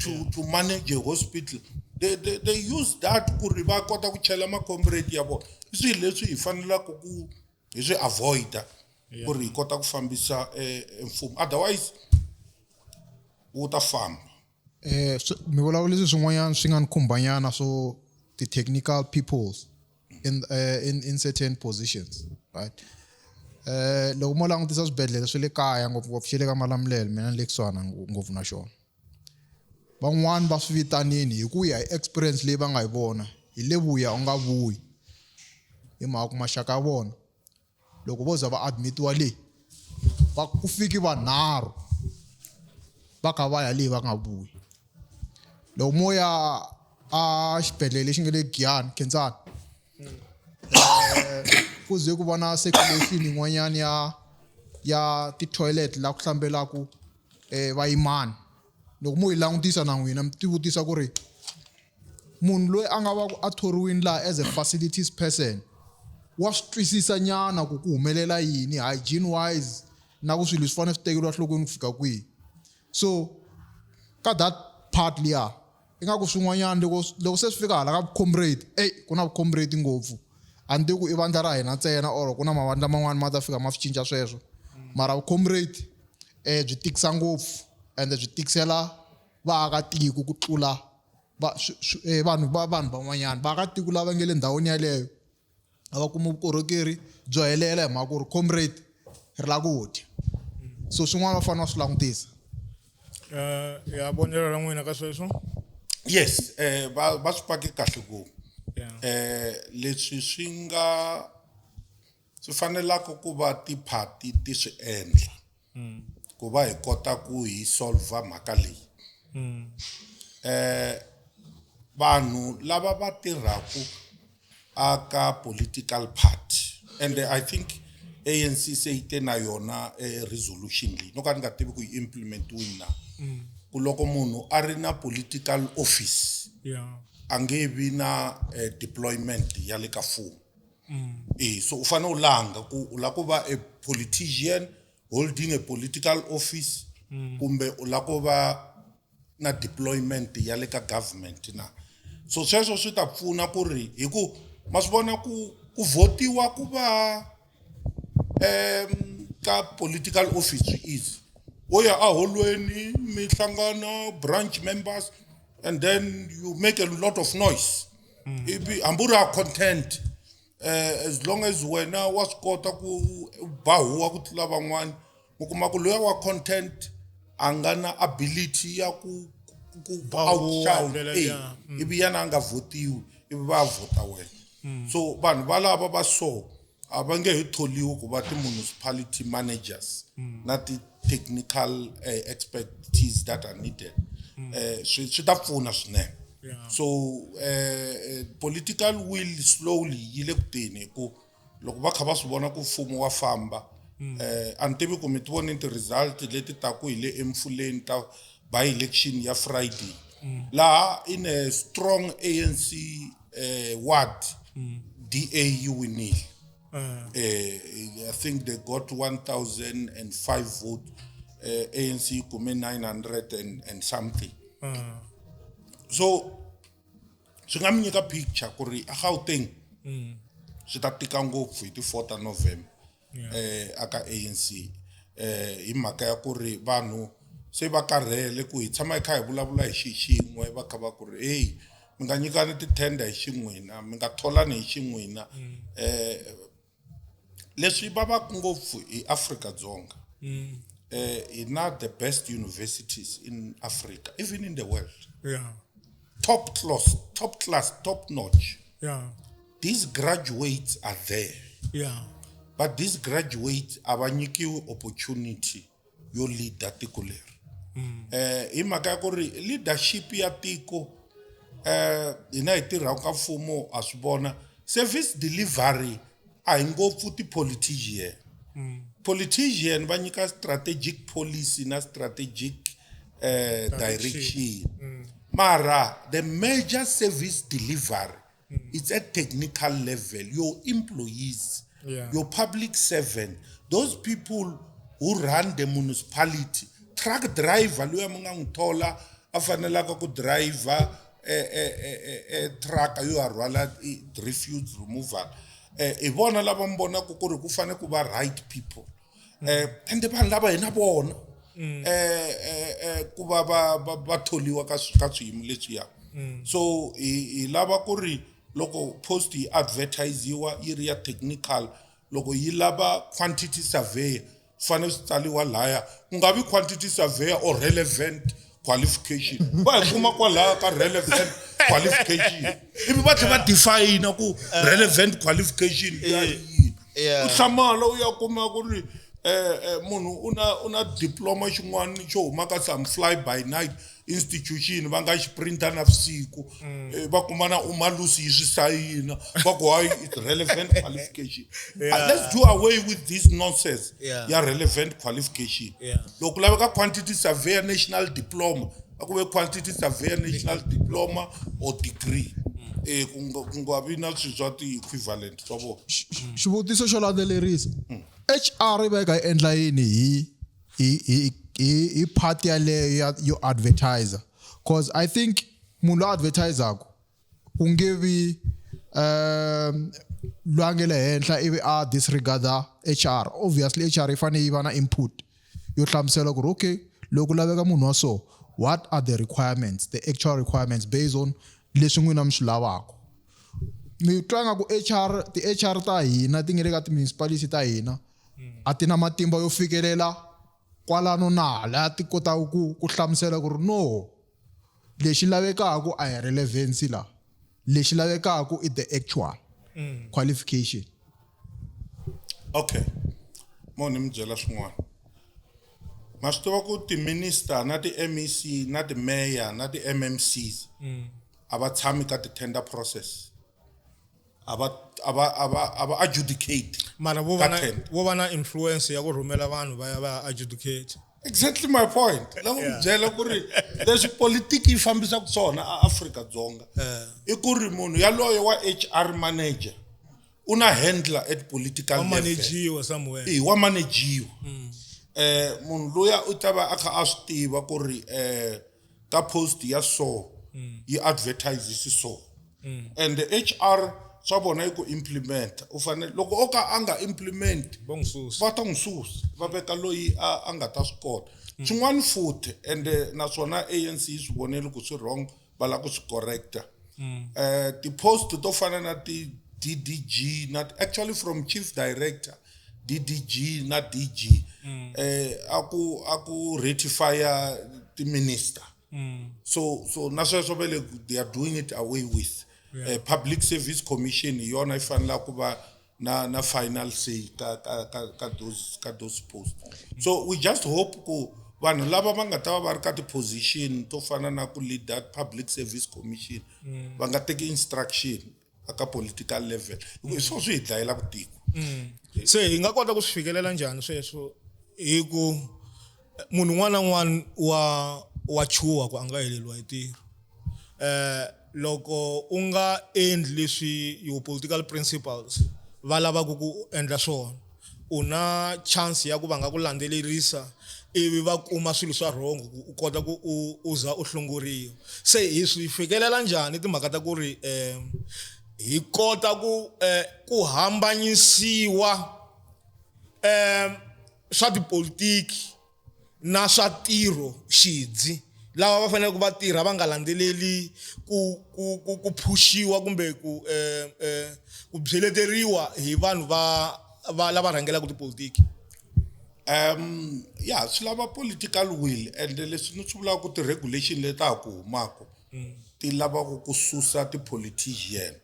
to manage a hospital. They use that ku ri va kota ku chela macomrade ya vona. I swilo leswi hi fanelaka ku hi swi avoida ku ri hi kota ku fambisa mfumo, otherwise wu ta famba. Mi vulavula leswi swin'wanyana swi nga ni khumbanyana swo ti-technical peoples in certain positions, right? Loko mo langutisa swibedhlele swa le kaya, ngopfungopfu xa le ka Malamulele, mina ni le kusuhana ngopfu na xona, van'wani va swi vitanini hi ku ya hi experience leyi va nga yi vona hi le vuya u nga vuyi, hi mhaka ku maxaka ya vona loko vo za va admitiwa le, va ku fiki vanharhu va kha va ya le va nga vuyi. Loko mo ya a xibedhlele lexi nga le Giyani, Khensani, ku ze ku va na circulation yin'wanyana ya ti-toilet la ku hlambelaku. vayimani loko mo yi langutisa na n'wina mi tivutisa ku ri munhu loyi a nga va ku a thoriwini laha as a facilities person wa swi twisisa nyana ku ku humelela yini hygiene wise na ku swilo leswi fanele swi tekeriwa enhlokweni ku fika kwihi so ka that part liya ingaku swin'wanyana loko loko se swi fika hala ka vucomrade eyi ku na vucomrade ngopfu a ni tivi ku i vandla ra hina ntsena or ku na mavandla man'wani ma ta fika ma swi cinca sweswo mara vucomrade byi tikisa ngopfu ende byi tikisela vaakatiko ku tlula va vanhu va vanhu van'wanyana vaakatiko lava nga le ndhawini yaleyo a va kumi vukorhokeri byo helela hi mhaka ku ri comrade ri lava ku dya so swin'wana va fanele va swi langutisa. Ya vonelo ra n'wina ka sweswo yes va va swi pake kahle ku leswi swi nga swi fanelaka ku va tiphati ti swi endla ku va hi kota ku hi solver mhaka leyi vanhu lava va tirhaka aka political party and I think ANC se yi te na yona resolution leyi no ka ni nga tivi ku yi implementiwini na ku loko munhu a ri na political office a nge vi na deployment ya le ka mfumo so u fanele u langa ku u lava ku va a politician holding a political office kumbe u lava ku va na deployment ya le ka government na so sweswo swi ta pfuna ku ri hi ku ma swi vona ku ku votiwa ku va ka political office swi easy wo ya aholweni mi hlangana branch members and then you make a lot of noise ivi hambi u ri a content as long as wena wa swi kota ku ba huwa ku tlula van'wani u kuma ku luya wa content a nga na ability ya ku ku Ba huwa hi outshout ndlela liya. Ivi yena a nga votiwi ivi va vhota wena so vanhu valava va so a va nge he tholiwi ku va ti-municipality managers na ti-technical expertise that are needed swi swi ta pfuna swinene so political will slowly yi le ku teni hi ku loko va kha va swi vona ku mfumo wa famba a ni tivi ku mi ti vonini ti-result leti taku hi le emfuleni ta by election ya Friday laha in a strong ANC ward DA yi winile I think they got 1005 vote ANC yi kume 900 and something so swi nga mi nyika picture ku ri a Gauteng swi ta tika ngopfu hi ti 4 ta November aka ANC hi mhaka ya ku ri vanhu se va karhele ku hi tshama hi kha hi vulavula hi xi xin'we va kha va ku ri hey mi nga nyikani ti-tender hi xin'wina mi nga tholani hi xin'wina leswi vavaka ngopfu hi Afrika-Dzonga hi na the best universities in Africa even in the world top class top class top notch these graduates are there but these graduates a va nyikiwi opportunity yo leader tiko leri hi mhaka ya ku ri leadership ya tiko hina hi tirhaka ka mfumo ha swi vona service delivery a hi ngopfu ti-politician politician va nyika strategic policy na strategic direction mara the major service delivery it's at technical level your employees your public servant those people who run the municipality truck driver loyi mi nga n'wi thola a fanelaka ku driver truck yo ya rhwala refuse removal hi vona lava mi vonaka ku ri ku fanele ku va right people ende vanhu lava hi na vona ku va va va va tholiwa ka ka swiyimo leswiya so hi lava ku ri loko post yi advertisiwa yi ri ya technical loko yi lava quantity surveyor fanele swi tsariwa laya ku nga vi quantity surveyor or relevant qualification va hi kuma kwalaya ka relevant qualification ivi va tlhela va define ku relevant qualification ya yini u hlamala u ya kuma ku ri Munhu u na diploma xin'wana xo huma ka some fly by night institution, va nga xi printa navusiku, va kuma na umalusi yi swi sayina, va ku hayi, it's relevant qualification. Let's do away with this nonsense ya relevant qualification. Loko ku laveka quantity surveyor national diploma, a ku ve quantity surveyor national diploma or degree, ku nga vi na swilo swa ti-equivalent swa vona. Xivutiso xo landzelerisa, HR yi va yi kha yi endla yini hi part yaleyo ya yo advertiser? Cause I think munhu loyi advertisaku ku nge vi loyi a nge le henhla ivi a disregarda HR. Obviously HR yi fanele yi va na input yo hlamusela ku ri okay, loko ku laveka munhu wa so, what are the requirements, the actual requirements based on leswi n'wina mi swi lavaka? Mi twa nga ku HR, ti-HR ta hina ti nge le ka ti-municipality ta hina a ti na matimba yo fikelela kwalano na laha ti kotaka ku hlamusela ku ri no, lexi lavekaka a hi relevancy la, lexi lavekaka i the actual qualification. Okay, mo ni mi byela swin'wana. Ma swi tiva ku ti-minister na ti-MEC na ti-mayor na ti-MMCs a va tshami ka ti-tender process, a va adjudicate Mara vo va ka na tender. Vo va na influence ya ku rhumela vanhu va ya va ya adjudicate. Exactly my point. Lava ku byela ku ri leswi politiki yi fambisaka swona a Afrika-Dzonga i ku ri munhu yaloye wa HR manager u na handler at political Va level. Manajiwa somewhere. E, wa manajiwa. Munhu luya u ta va a kha a swi tiva ku ri ka post ya so yi advertise so, and the HR swa vona i ku implement. U fanele, loko o ka a nga implement, Va n'wi susa. Va ta n'wi susa, va veka loyi a nga ta swi kota. Xin'wana futhi, and naswona ANC yi swi vonile ku swi wrong, va lava ku swi correcta, ti-post to fana na ti-DDG na, actually from chief director, DDG na DG, a ku ratifya ti-minister. So na sweswo va le, they are doing it away with. Public Service Commission hi yona yi fanelaka ku va na final say ka those posts. So we just hope ku vanhu lava va nga ta va va ri ka ti-position to fana na ku lead that Public Service Commission va nga teki instruction aka political level, hi ku hi swona swi hi dlayelaka tiko. Se hi nga kota ku swi fikelela njhani sweswo, hi ku munhu un'wana na un'wana wa chuha ku a nga heleriwa hi ntirho? Loko u nga endli leswi your political principles va lavaka ku endla swona, u na chance ya ku va nga ku landzelerisa ivi va kuma swilo swa wrong ku u kota ku u za u hlongoriwa. Se hi swi fikelela njhani timhaka ta ku ri hi kota ku hambanyisiwa swa tipolitiki na swa ntirho xidzi, lava va faneleke va tirha va nga landzeleli ku phushiwa kumbe ku byeleteriwa hi vanhu va lava rhangelaka tipolitiki? Ya, swi lava political will, and leswi ni swi vulaka ku ti-regulation leti ta ha ku humaka ti lavaka ku susa ti-politician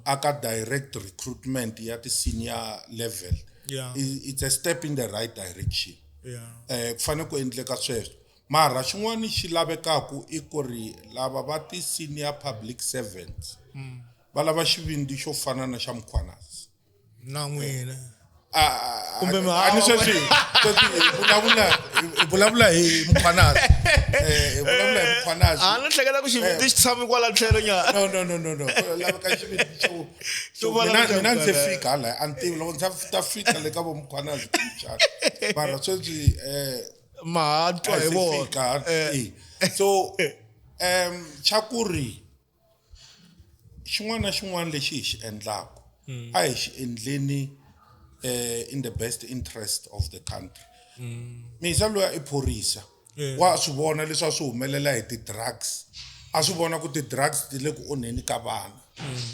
aka direct recruitment ya ti-senior level, it's a step in the right direction. Ku fanele ku endleka sweswo, mara xin'wana xi lavekaku i ku ri lava va ti-senior public servants va lava xivindzi xo fana na xa Mkhwanazi. Na n'wina Ah, Kumbe ah, ni sweswi hi vulavula hi Mkhwanazi. Hi vulavula hi Mkhwanazi. A ni hleketa ku xivindzi xi tshame kwala tlhelo nyana. No, no, no, no, no, ku laveka xivindzi xo Xo vulavula mina xa mina ndzi Mkhwanazi. fika hala, a ni tivi loko ndzi ta fika le ka vo Mkhwanazi kumbexana, mara sweswi Ma twa a hi se vona. fika. So xa ku ri xin'wana na xin'wana lexi hi xi endlaku, a hi xi endleni in the best interest of the country. Misa loyi i phorisa, wa swi vona leswi a swi humelela hi ti-drugs, a swi vona ku ti-drugs ti le ku onheni ka vana,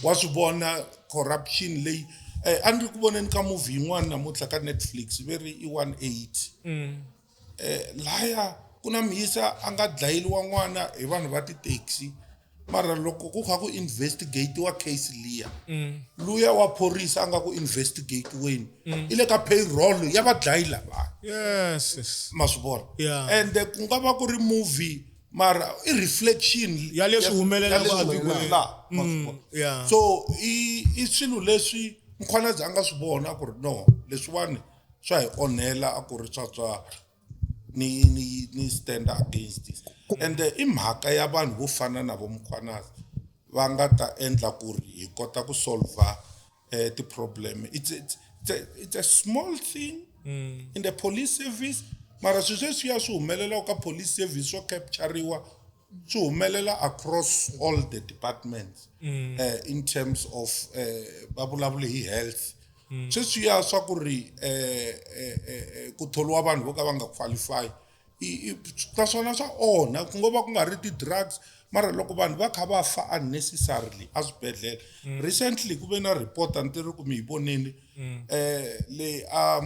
wa swi vona corruption leyi. A ni ri ku voneni ka movie yin'wana namuntlha ka Netflix, ve ri i 180. Laya ku na muyisa a nga dlayeliwa n'wana hi vanhu va ti-taxi. Mara loko ku kha ku investigatiwa case liya, luya wa phorisa a nga ku investigatiweni i le ka payroll ya vadlayi lavaya. Yes, yes. Ma swi vona? Yeah. And ku nga va ku ri movie, mara i reflection Ya leswi humelelaka ya leswi etikweni. humelelaka, ma swi vona? Yeah. So i swilo leswi Mkhwanazi a nga swi vona ku ri no, leswiwani swa hi onhela, a ku ri swa ni stand against this. And i mhaka ya vanhu vo fana na vo Mkhwanazi va nga ta endla ku ri hi kota ku solva ti-problem. It's a small thing in the police service, mara swilo sweswiya swi humelelaka ka police service swo capturiwa swi humelela across all the departments. In terms of va vulavule hi health, sweswiya swa ku ri ku tholiwa vanhu vo ka va nga qualify, naswona swa onha. Ku ngo va ku nga ri ti-drugs, mara loko vanhu va kha va fa unnecessarily eswibedhlele. Recently ku ve na report, a ni ri ku mi yi vonile, le a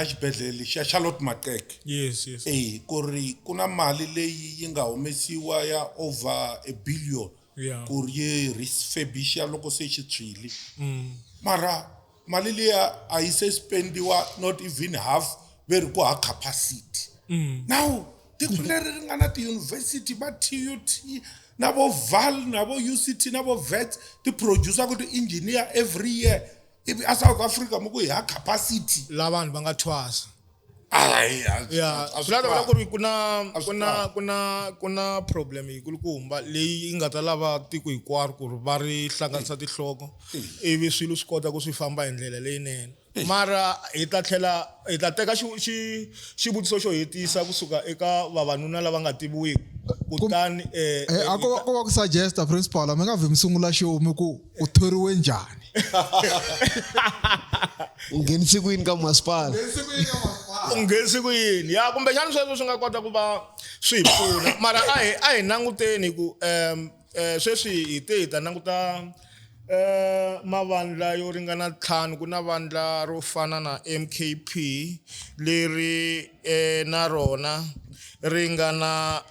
xibedhlele xa Charlotte Maxeke. Yes. Eh, ku ri ku na mali leyi yi nga humesiwa ya over a billion ku ri yi refurbisha loko se xi tshwile, mara mali liya a yi se spendiwa not even half, ve ri ku ha capacity. Now tiko leri ri nga na tiyunivhesiti va TUT na vo Val na vo UCT na vo Wits, ti producer ku ti-engineer every year, ivi a South Africa mi ku hi ha capacity. La vanhu va nga thwasa. Hayi, Ya, a swi lava twali. ku ri ku na A swi ku na twali. ku na problem yikulukumba leyi yi nga ta lava tiko hinkwaro ku ri va ri hlanganisa tinhloko, ivi swilo swi kota ku swi famba hi ndlela leyinene. Mara hi ta tlhela hi ta teka xivutiso xo hetisa kusuka eka vavanuna lava nga tiviwiki, kutani A ko va ku suggesta, principal, mi nga vhi mi sungula show mi ku u thoriwe njhani. U nghenise ku yini ka masipala? U nghenisi ku yini? Ya, kumbexana sweswo swi nga kota ku va swi hi pfuna, mara a hi languteni ku sweswi hi te hi ta languta mavandla yo ringana ntlhanu. Ku na vandla ro fana na MKP leri na rona ri nga na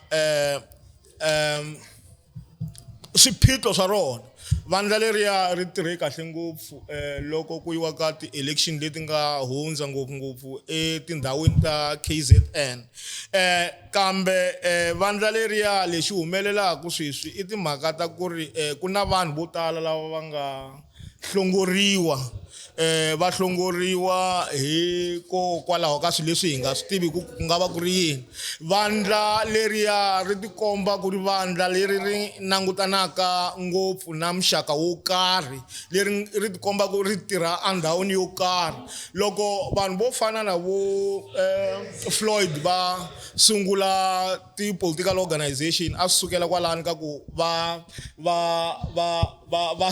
swiphiqo swa rona. Vandla leriya ri tirhe kahle ngopfu loko ku yiwa ka ti-election leti nga hundza, ngopfungopfu etindhawini ta KZN, kambe vandla leriya lexi humelelaka sweswi i timhaka ta ku ri ku na vanhu vo tala lava va nga hlongoriwa, va hlongoriwa hikokwalaho ka swilo leswi hi nga swi tivi ku ku nga va ku ri yini. Vandla leriya ri tikomba ku ri vandla leri ri langutanaka ngopfu na muxaka wo karhi, leri ri tikomba ku ri tirha endhawini yo karhi. Loko vanhu vo fana na vo Floyd va sungula ti-political organization, a swi sukela kwalani ka ku va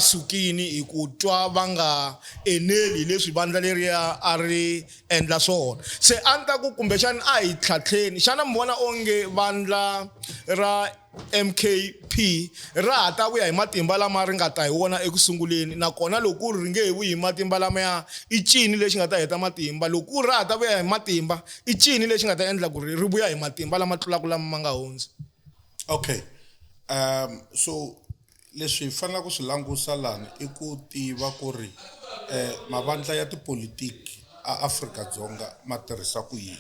sukini hi ku twa va nga eneli hi leswi vandla leriya a ri endla swona. Se a ni ta ku kumbexani a hi tlhatlheni, xana mi vona onge vandla ra MKP ra ha ta vuya hi matimba lama ri nga ta hi wona eku sunguleni? Nakona loko ku ri ri nge he vuyi hi matimba lamaya, i cini lexi nga ta heta matimba? Loko ku ri ra ha ta vuya hi matimba, i cini lexi nga ta endla ku ri ri vuya hi matimba lama tlulaka lama ma nga hundza? Okay, so leswi hi faneleke ku swi langusa lani i ku tiva ku ri mavandla ya tipolitiki a Afrika-Dzonga ma tirhisa ku yini.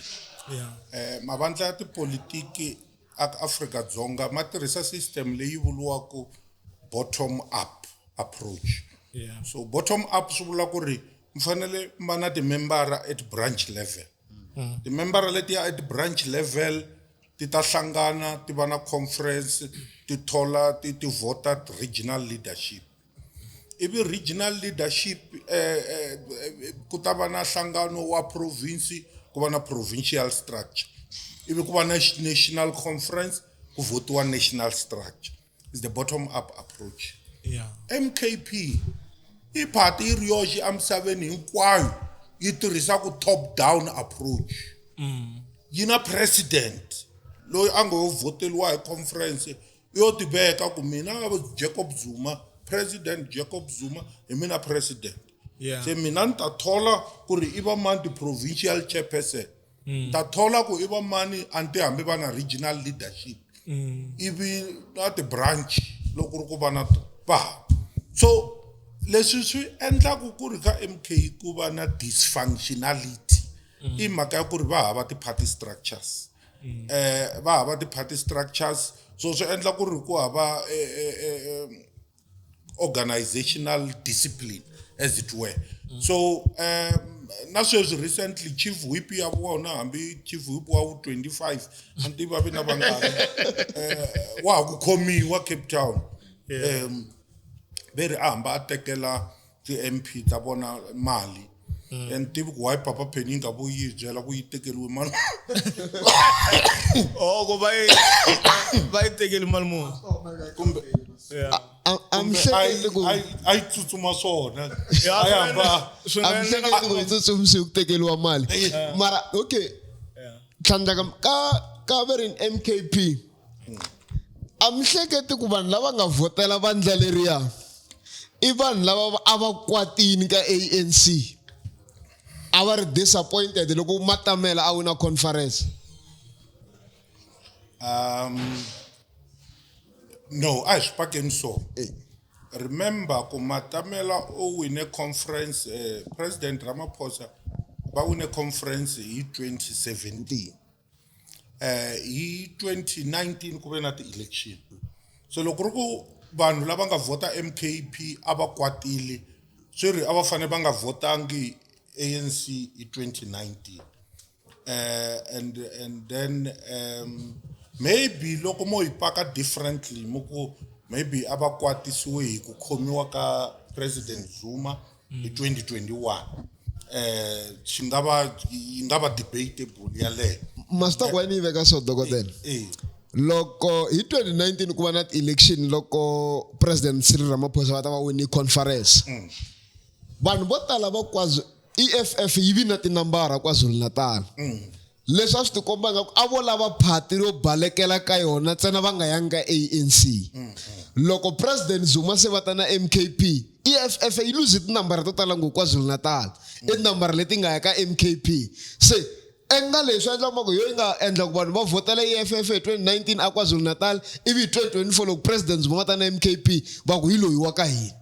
Mavandla ya tipolitiki a Afrika-Dzonga ma tirhisa system leyi vuriwaka bottom up approach. So bottom up swi vula ku ri mi fanele mi va na timembara at branch level. Timembara letiya at branch level ti ta hlangana, ti va na conference, ti thola, ti vhota regional leadership, ivi regional leadership ku ta va na nhlangano wa province, ku va na provincial structure, ivi ku va na national conference, ku votiwa national structure. Is the bottom up approach. MKP i party yi ri yoxe emisaveni hinkwayo yi tirhisaka top down approach. Yi na president loyi a ngo voteriwa hi conference, yo tiveka ku mina Jacob Zuma, President Jacob Zuma, hi mina president. Se mina ni ta thola ku ri i va mani ti-provincial chairperson, ni ta thola ku i va mani, a ni ti hambi va na regional leadership. Ivi na ti-branch loko ku ri ku va na va hava. So leswi swi endlaku ku ri ka MK ku va na dysfunctionality i mhaka ya ku ri va hava ti-party structures. Va hava ti-party structures, so swi endla ku ri ku hava organizational discipline, as it were. So na sweswi recently chief whip ya vona, hambi chief whip wa wu 25, a ni tivi va vi na vangani, wa ha ku khomiwa Cape Town. Ve ri a hamba a tekela ti-MP ta vona mali. And tivi ku why Papa Penny yi nga vuyi yi byela ku yi tekeriwe mali. Oh, ku va yi tekeli mali muni? Kumbe A mi hleketi ku a yi tsutsuma swona. Ya, A yi hamba swi nga a mi hleketi ku yi tsutsumisiwe ku tekeriwa mali? Mara okay, tlhandlaka ka ve ri MKP, a mi hleketi ku vanhu lava nga vhotela vandla leriya i vanhu lava a va kwatini ka ANC, a va ri disappointed loko Matamela a wina conference? No, a hi swi pakeni so. Remember ku Matamela u wine conference, President Ramaphosa va wine conference hi 2017. Hi 2019 ku ve na ti-election. So loko ku ri ku vanhu lava nga vhota MKP a va kwatile, swi ri a va fanele va nga vhotangi ANC hi 2019. And then maybe loko mo yi paka differently, mo ku maybe a va kwatisiwe hi ku khomiwa ka President Zuma hi 2021, xi nga va yi nga va debatable yaleyo. Master, ku ni yi veka so, dokodela. Loko hi 2019 ku va na election, loko President Cyril Ramaphosa va ta va wini conference, vanhu vo tala va KwaZulu, EFF yi vi na tinambara KwaZulu Natal. Leswi a swi tikomba nga ku a vo lava phati yo balekela ka yona ntsena, va nga yangi ka ANC. Loko President Zuma se va ta na MKP, EFF yi luze tinambara to tala ngopfu KwaZulu Natal, i tinambara leti nga ya ka MKP. Se enga leswi endla ku yo yi nga endla ku vanhu va vhotela EFF hi 2019 a KwaZulu Natal, ivi hi 2024 loko President Zuma va ta na MKP, va ku hi loyi wa ka hina.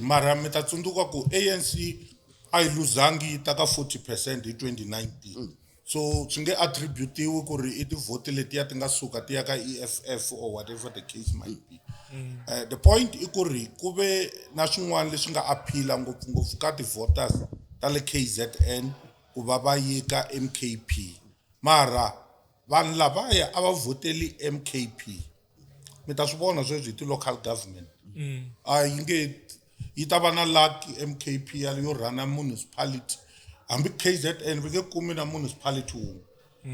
Mara mi ta tsundzuka ku ANC a yi luzangi yi ta ka 40% hi 2019, so swi nge attributiwi ku ri i tivhoti letiya ti nga suka ti ya ka EFF or whatever the case might be. The point i ku ri ku ve na swin'wana leswi nga appeal-a ngopfungopfu ka ti-voters ta le KZN ku va va yi ka MKP, mara vanhu lavaya a va vhoteli MKP. Mi ta swi vona sweswi hi ti-local government, a yi nge yi ta va na luck MKP ya yo rhana municipality. Hambi KZN va nge kumi na municipality wun'we,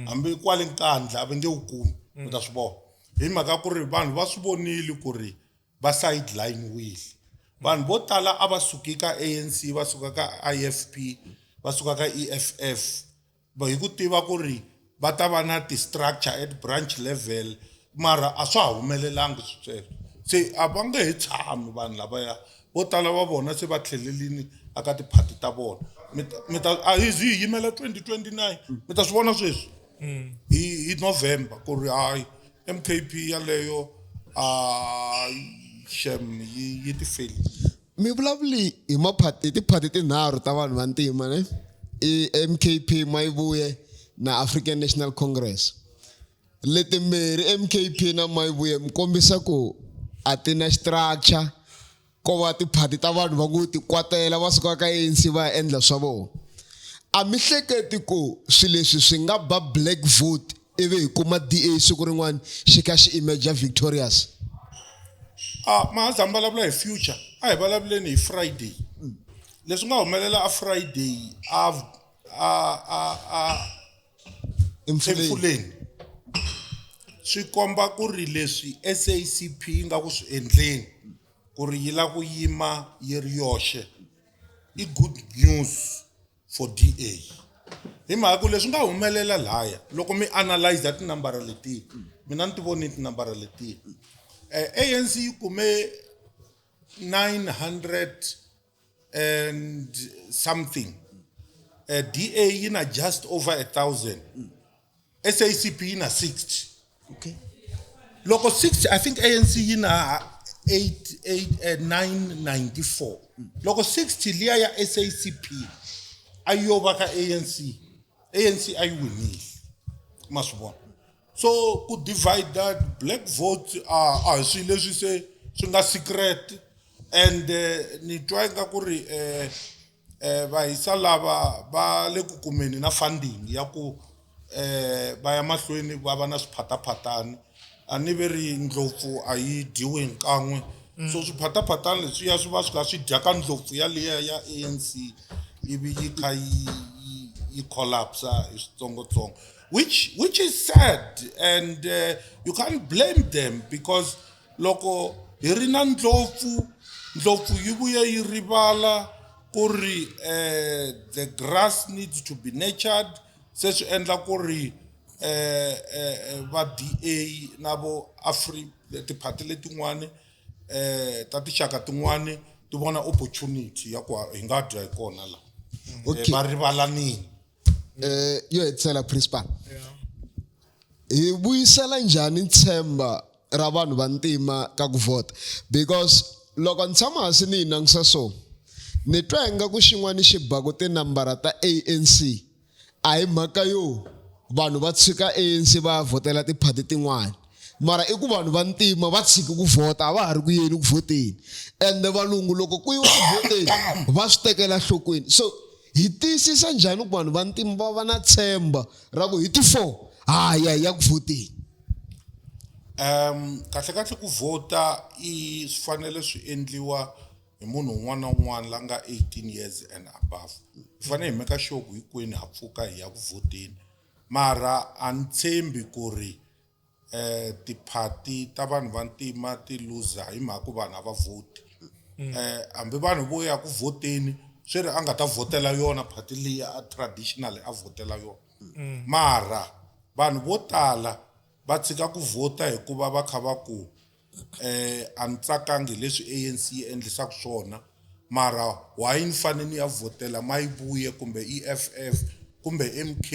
hambi kwale Nkandla a va nge wu kumi. Mi ta swi vona hi mhaka ku ri vanhu va swi vonile ku ri va sideline-wile. Vanhu vo tala a va suki ka ANC, va suka ka IFP, va suka ka EFF, va hi ku tiva ku ri va ta va na ti-structure at branch level, mara a swa ha humelelangi sweswo. Se a va nge he tshami vanhu lavaya, vo tala va vona se va tlhelelini aka tiphati ta vona. Mi ta a hi zi hi yimela 2029, mi ta swi vona sweswi hi November ku ri hayi, MKP yaleyo a shem yi ti failile. Mi vulavuli hi maphati, tiphati tinharhu ta vanhu va ntima, ne? I MKP, Mayibuye na African National Congress. Letimbirhi, MKP na Mayibuye, mi kombisa ku a ti na structure, ko va tiphati ta vanhu va ku tikwatela, va suka ka ANC va ya endla swa vona. A mi hleketi ku swilo leswi swi nga ba black vote, ivi hi kuma DA siku rin'wana xi kha xi emerge victorious? A mahaza mi vulavula hi future, a hi vulavuleni hi Friday. Leswi nga humelela a Friday a Emfuleni. Emfuleni swi komba ku ri leswi SACP yi nga ku swi endleni, ku ri yi lava ku yima yi ri yoxe, i good news for DA, hi mhaka ku leswi nga humelela laya, loko mi analyze tinambara letiya, mina ni ti voni tinambara letiya, ANC yi kume 900 and something, DA yi na just over 1000, SACP yi na 60. Loko 60, I think ANC yi na 8 8 994. Loko 60 liya ya SACP a yi yo va ka ANC, ANC a yi winile. Ma swi vona. So ku divide black votes a hi swilo leswi se swi nga secret and ni twa ingaku ri vahisa lava va le ku kumeni na funding ya ku va ya mahlweni va va na swiphataphatani. A ni ve ri ndlopfu a yi dyiwi hi nkan'we. So swiphataphatani leswiya swi va swi kha swi dya ka ndlopfu yaliya ya ANC ivi yi kha yi collapse hi switsongotsongo, which is sad, and you can't blame them because loko hi ri na ndlopfu, ndlopfu yi vuye yi rivala ku ri the grass needs to be nurtured. Se swi endla ku ri va DA na vo Afri tiphati letin'wani ta tinxaka tin'wani ti vona opportunity ya ku hi nga dya hi kona la. Okay. Va rivalanini. Yo hetisela principal. Hi vuyisela njhani ntshemba ra vanhu va ntima ka ku vhota? Because loko ni tshama hansi ni yi langutisa so, ni twa ingaku xin'wana xi baku tinambara ta ANC a hi mhaka yo vanhu va tshika ANC va ya vhotela tiphati tin'wana, mara i ku vanhu va ntima va tshiki ku vhota, a va ha ri ku yeni ku vhoteni, ende valungu loko ku yiwa ku vhoteni va swi tekela nhlokweni. So hi tiyisisa njhani ku vanhu va ntima va va na tshemba ra ku hi ti 4 ha ya hi ya ku vhoteni? Kahle kahle ku vhota i swi fanele swi endliwa hi munhu un'wana na un'wana la nga 18 years and above. Hi fanele hi make sure ku hinkwenu ha pfuka hi ya ku vhoteni, mara a ni tshembi ku ri tiphati ta vanhu va ntima ti luza hi mhaka ku vanhu a va vhoti. Hambi vanhu vo ya ku vhoteni swi ri a nga ta vhotela yona phati liya a traditional a vhotela yona. Mara vanhu vo tala va tshika ku vhota hikuva va kha va ku a ni tsakangi hi leswi ANC yi endlisaka swona, mara why ni fanele ni ya vhotela Mayibuye kumbe EFF kumbe MK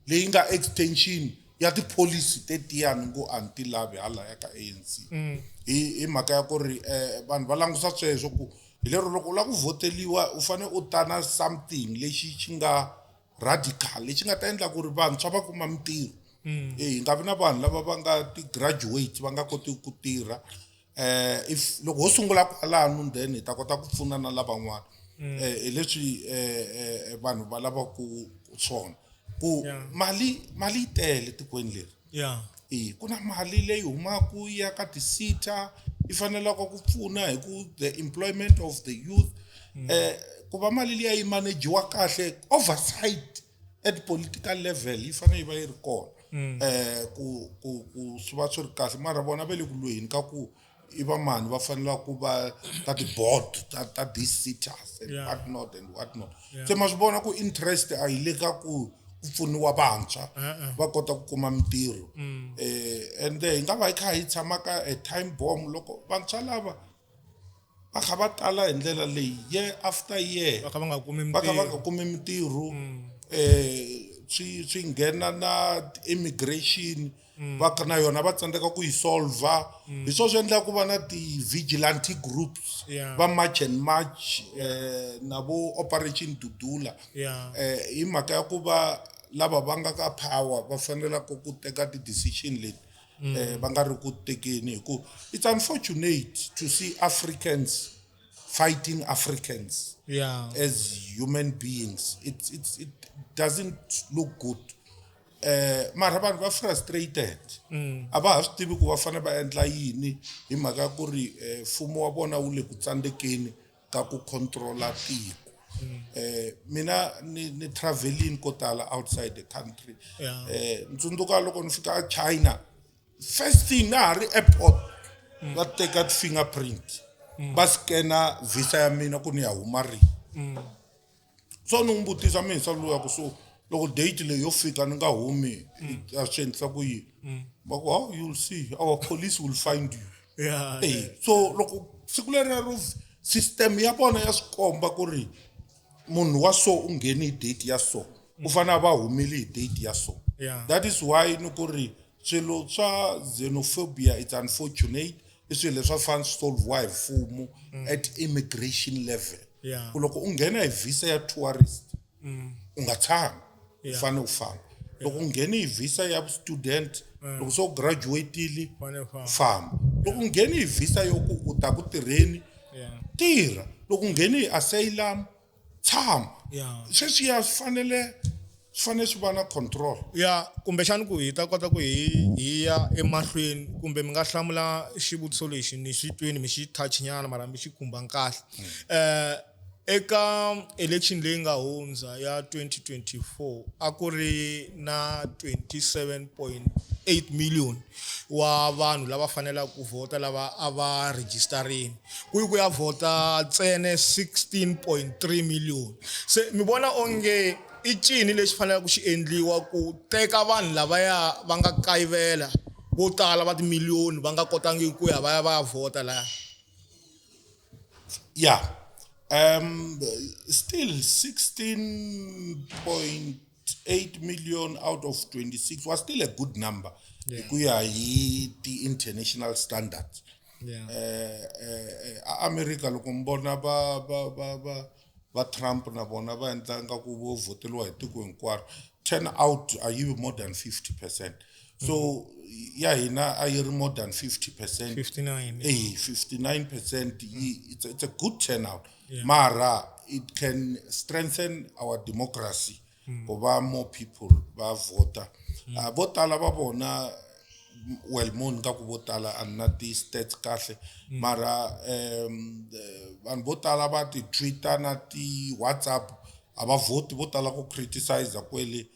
leyi nga extension ya tipholisi tetiyani ngo a ni ti lavi halaya ka ANC. Hi mhaka ya ku ri vanhu va langusa sweswo ku hi lero loko u lava ku vhoteliwa u fanele u ta na something lexi xi nga radical lexi nga ta endla ku ri vantshwa va kuma mintirho. Hi nga vi na vanhu lava va nga ti-graduates va nga kotiki ku tirha. If loko ho sungula kwalano then hi ta kota ku pfuna na lavan'wana. Hi leswi vanhu va lavaku swona ku mali yi tele tikweni leri. Ku na mali leyi humaka yi ya ka ti-SETA yi fanelaka ku pfuna hi ku the employment of the youth. Ku va mali liya yi managiwa kahle, oversight at political level yi fanele yi va yi ri kona. Ku swi va swi ri kahle, mara vona va le ku lweni ka ku i va mani va fanelaka ku va ka ti-board ta these SETAs and what not and what not. Se ma swi vona ku interest a yi le ka ku pfuniwa vantshwa va kota ku kuma mintirho. And hi nga va hi kha hi tshama ka a time bomb loko vantshwa lava va kha va tala hi ndlela leyi year after year, va kha va nga kumi va kha va mintirho. nga kumi mintirho. Swi nghena na immigration, va kha na yona va tsandzeka ku yi solver. Hi swona swi endlaka ku va na ti-vigilante groups, va March and March, na vo Operation Dudula. Hi mhaka ya ku va lava va nga ka power va fanelaka ku teka ti-decision leti, va nga ri ku tekeni, hi ku it's unfortunate to see Africans fighting Africans as human beings. It doesn't look good. Mara vanhu va frustrated. A va ha swi tivi ku va fanele va endla yini hi mhaka ya ku ri mfumo wa vona wu le ku tsandzekeni ka ku controla tiko. Mina ni traveling ko tala outside the country. Ni tsundzuka loko ni fika China, first thing na ha ri airport va teka ti-fingerprint, va scanner visa ya mina ku ni ya huma rini. So ni n'wi vutisa mina luya ku so loko date leyi yo fika ni nga humi, a swi endlisa ku yini? Va ku, oh, you'll see, our police will find you. So loko siku leriya ro system ya vona ya swi komba ku ri munhu wa so u ngheni hi date ya so, u fanele a va humile hi date ya so. That is why ni ku ri Swilo swa xenophobia, it's unfortunate, i swilo leswi a fanele swi solviwa hi mfumo at immigration level. Ku loko u nghena hi visa ya tourist, u nga tshami, u fanele u famba. Loko u nghene hi visa ya student, loko se u graduate-ile, Fanele u famba. Famba. Loko u nghene hi visa yo ku u ta ku tirheni, tirha. Loko u nghene hi asylum, tshama. Sweswiya swi fanele swi va na control. Ya, kumbexani ku hi ta kota ku hi ya emahlweni, kumbe mi nga hlamula xivutiso lexi ni xi tweni mi xi touch nyana, mara mi xi khumba kahle. Eka election leyi nga hundza ya 2024, a ku ri na 27.8 million wa vanhu lava fanelaka ku vhota lava a va registerini, ku yi ku ya vhota ntsena 16.3 million. Se mi vona onge i cini lexi faneleke ku xi endliwa ku teka vanhu lavaya va nga kayivela vo tala va timiliyoni va nga kotangi ku ya va ya vhota laya? Yeah. Still 16.8 million out of 26 was still a good number. Hi ku ya hi ti-international standards. America, loko mi vona va Trump na vona va endla nga ku vo voteriwa hi tiko hinkwaro, turn out a yi vi more than 50%. So ya hina a yi ri more than 50%. 59. Eh, 59%, it's a good turnout. Mara it can strengthen our democracy ku va more people va vota. Vo tala va vona, well, mo ni nga ku vo tala, a ni na ti-stats kahle, mara vanhu vo tala va ti-Twitter na ti-WhatsApp, a va vhoti. Vo tala ku criticize kwele.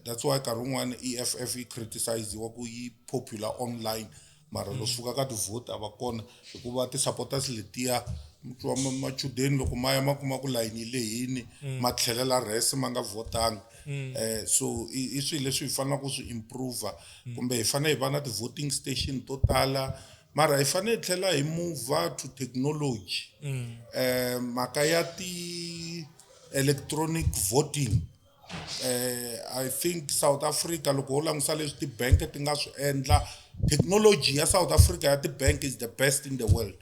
That's why nkarhi wun'wani EFF yi criticiziwa ku yi popular online, mara loko swi fika ka tivhoti a va kona, hikuva ti-supporters letiya mi twa machudeni loko ma ya ma kuma ku layini yi lehini, ma tlhelela res ma nga vhotanga. So i swilo leswi hi faneleke ku swi improve, kumbe hi fanele hi va na ti-voting station to tala, mara hi fanele hi tlhela hi move to technology. Mhaka ya ti-electronic voting, I think South Africa, loko ho langusa leswi ti-bank ti nga swi endla, technology ya South Africa ya ti-bank is the best in the world.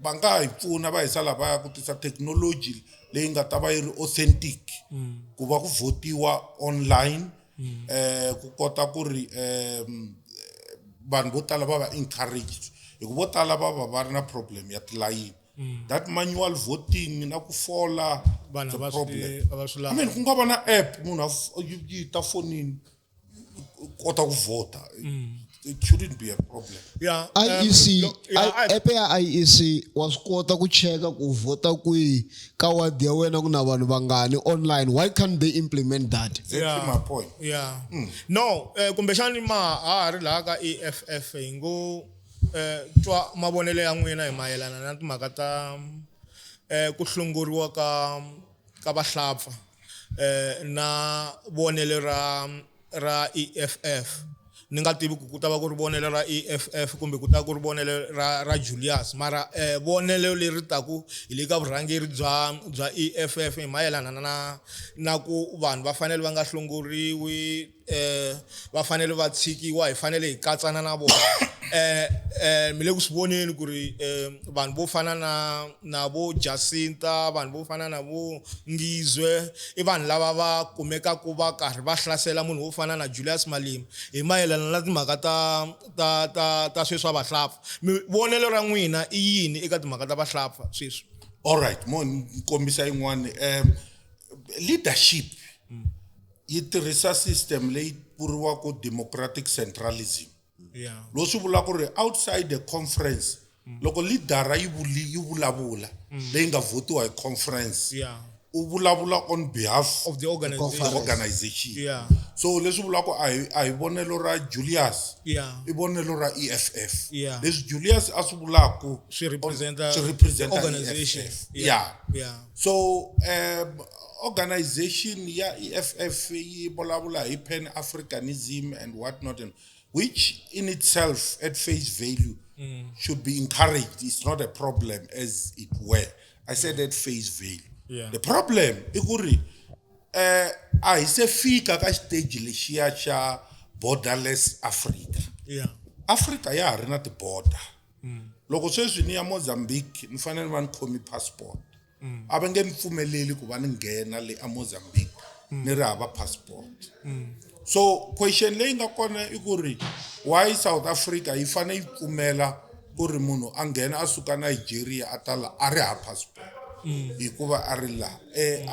Va nga hi pfuna va hisa lavaya ku tisa technology leyi nga ta va yi ri authentic, ku va ku votiwa online, ku kota ku ri vanhu vo tala va va encouraged, hi ku vo tala va va va ri na problem ya tilayini. That manual voting na ku fola, Vanhu it's a a va swi- problem. a va swi I lavi. mean, ku nga va na app, munhu yi ta fonini, u kota ku vhota. It shouldn't be a problem. IEC, Yeah, app ya IEC, wa swi kota ku cheka ku vhota kwihi ka wadi ya wena, ku na vanhu vangani online. Why can't they implement that? Exactly my point. Yeah, no, kumbexani ma ha ri laha ka EFF, hi ngo twa mavonelo ya n'wina hi mayelana na timhaka ta ku hlongoriwa ka vahlapfa, na vonelo ra EFF. Ni nga tivi ku ku ta va ku ri vonelo ra EFF kumbe ku ta ku ri vonelo ra Julius, mara vonelo leri taku hi le ka vurhangeri bya EFF hi mayelana na ku vanhu va fanele va nga hlongoriwi, va fanele va tshikiwa, hi fanele hi katsana na vona. Mi le ku swi voneni ku ri vanhu vo fana na vo Jacinta, vanhu vo fana na vo Ngizwe, i vanhu lava va kumekaka va karhi va hlasela munhu wo fana na Julius Malema hi mayelana na timhaka ta sweswi swa vahlapfa. Mi vonelo ra n'wina i yini eka timhaka ta vahlapfa sweswi? All right, mo ni kombisa yin'wani. Leadership yi tirhisa system leyi vuriwaka democratic centralism. Lowu swi vula ku ri outside the conference, loko leadera yi vulavula, leyi nga votiwa hi conference, u vulavula on behalf of the organization. Of the organization. So leswi vulaka a hi vonelo ra Julius, i vonelo ra EFF. Leswi Julius a swi vulaku swi representa swi representa organization. EFF. Yeah. So organization ya EFF yi vulavula hi pan africanism and what not, and which in itself at face value should be encouraged. It's not a problem, as it were. I said at face value. The problem i ku ri A hi se fika ka xiteji lexiya xa borderless Africa. Afrika ya ha ri na ti-border. Loko sweswi ni ya Mozambique ni fanele ni va ni khomi passport. A va nge ni pfumeleli ku va ni nghena le a Mozambique ni ri hava passport. So question leyi nga kona i ku ri why South Africa yi fane yi pfumela ku ri munhu a nghena a suka Nigeria a ta la a ri hava passport hikuva a ri la.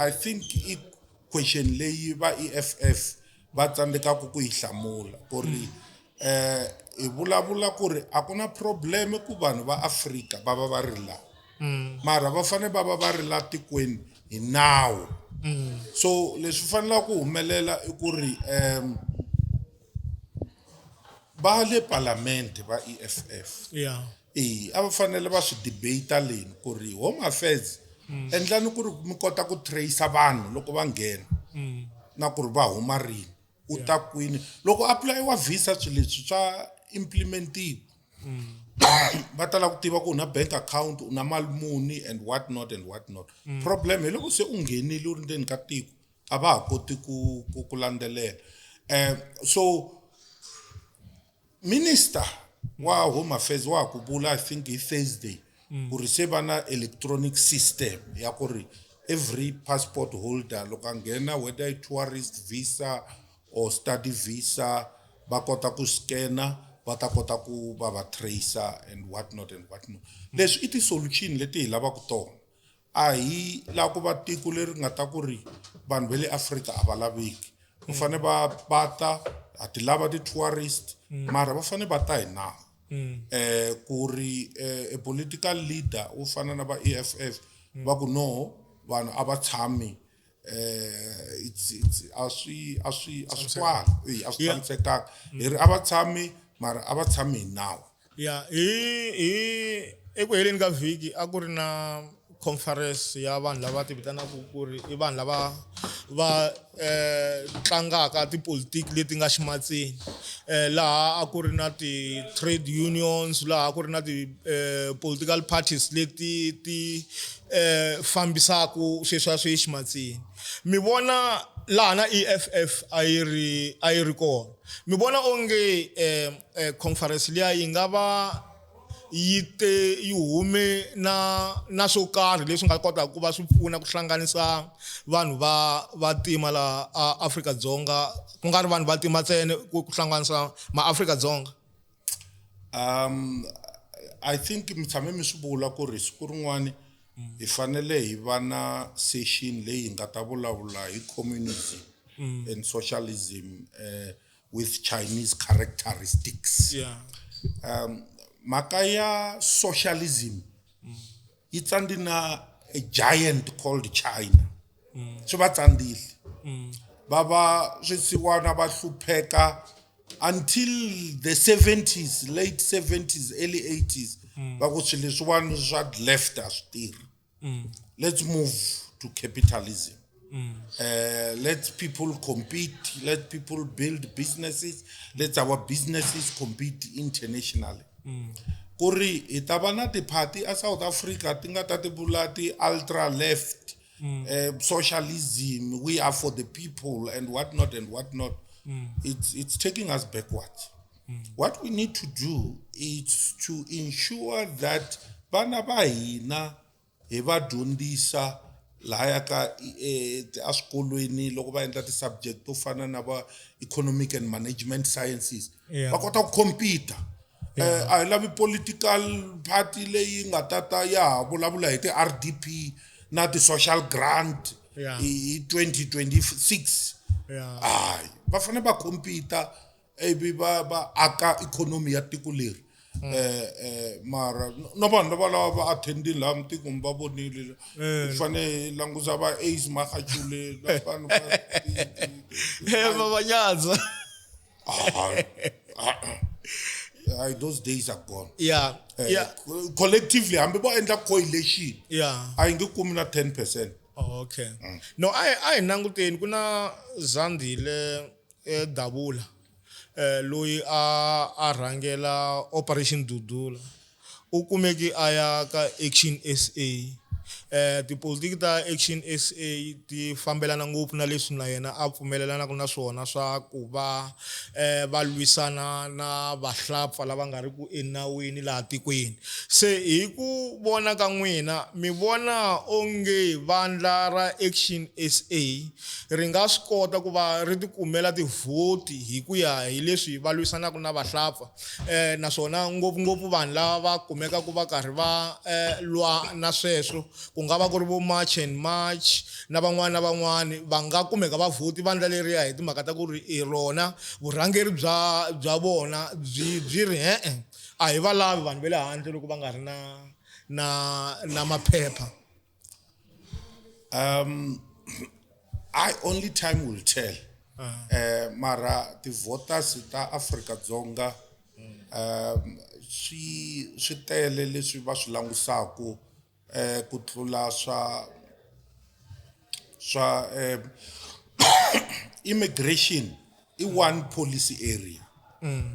I think i question leyi va EFF va tsandzekaka ku yi hlamula ku ri hi vulavula ku ri a ku na problem ku vanhu va Afrika va va va ri la. Mara va fanele va va va ri la tikweni hi nawu. So leswi fanelaka ku humelela i ku ri va le Parliament va EFF. A va fanele va swi debate leni ku ri Home Affairs endlani ku ri mi kota ku trace vanhu loko va nghena na ku ri va huma rini u ta kwini loko apply-iwa visa swilo leswi swa implementiwa. Va tala ku tiva ku u na bank account u na mali muni and what not and what not. Problem hi loko se u nghenile u ri ndzeni ka tiko a va ha koti ku landzelela. So minister wa Home Affairs wa ku vula I think hi Thursday ku ri se va na electronic system ya ku ri every passport holder loko a nghena whether i tourist visa or study visa va kota ku scanner va ta kota ku va va tracer and what not and what not. Leswi i ti-solution leti hi lavaka tona. A hi lava ku va tiko leri nga ta ku ri vanhu va le Afrika a va laveki. Va fanele va ta ha ti lava ti-tourist mara va fanele va ta hi nawu. Ku ri a political leader wo fana na va EFF va ku no vanhu a va tshami it's a swi a swi a swi twali a swi tshamisekanga hi ri a va tshami mara a va tshami hi nawu. Hi eku heleni ka vhiki a ku ri na conference ya vanhu lava ti vitanaka ku ri i vanhu lava va tlangaka tipolitiki leti nga ximatsini. Laha a ku ri na ti-trade unions, laha a ku ri na ti political parties leti ti fambisaka sweswiya swi ximatsini. Mi vona laha na EFF a yi ri kona. Mi vona onge conference liya yi nga va yi te yi hume na swo karhi leswi nga kotaka ku va swi pfuna ku hlanganisa vanhu va vantima la Afrika-Dzonga ku nga ri vanhu va ntima ntsena ku hlanganisa maAfrika-Dzonga. I think mi tshame mi swi vula ku ri siku rin'wani hi fanele hi va na session leyi hi nga ta vulavula hi communism and socialism with Chinese characteristics. Mhaka ya socialism yi tsandzi na a giant called China. Swi va tsandzile. Va va swisiwana va hlupheka until the 70s, late 70s, early 80s. Va ku swilo leswiwani swa left a swi tirhi. Let's move to capitalism. Let people compete, let people build businesses, let our businesses compete internationally. Ku ri hi ta va na ti-party a South Africa ti nga ta ti vula ti-ultra left, socialism, we are for the people and what not and what not. It's taking us backwards. What we need to do is to ensure that vana va hina hi va dyondzisa lahaya ka eswikolweni loko va endla ti-subject to fana na va economic and management sciences. Va kota ku compete. A hi lavi political party leyi nga ta ta ya ha vulavula hi ti-RDP na ti-social grant hi 2026. Hayi, va fanele va compete ivi va aka economy ya tiko leri. Mara no vanhu lava lava va attendini laha mitikweni va vonile. Hi fanele hi langusa va Ace Magashule vanhu va Va va nyadza. Hayi, those days are gone. Collectively hambi vo endla coalition a yi nge kumi na 10%. Oh, okay. No, a hi languteni ku na Zandile Dabula loyi a rhangela Operation Dudula. U kumeki a ya ka Action SA. Tipolitiki ta Action SA ti fambelana ngopfu na leswi na yena a pfumelelanaka na swona swa ku va va lwisana na vahlapfa lava nga ri ku enawini laha tikweni. Se hi ku vona ka n'wina mi vona onge vandla ra Action SA ri nga swi kota ku va ri tikumela tivhoti hi ku ya hi leswi va lwisanaka na vahlapfa naswona ngopfungopfu vanhu lava va kumekaka va karhi va lwa na sweswo ku nga va ku ri vo March and March na van'wana na van'wana va nga kumeka va vhoti vandla leriya hi timhaka ta ku ri i rona vurhangeri bya bya vona byi byi ri e-e a hi va lavi vanhu va le handle loko va nga ri na na na maphepha. I only time will tell. Mara ti-voters ta Afrika-Dzonga swi swi tele leswi va swi langusaku ku tlula swa swa immigration i one policy area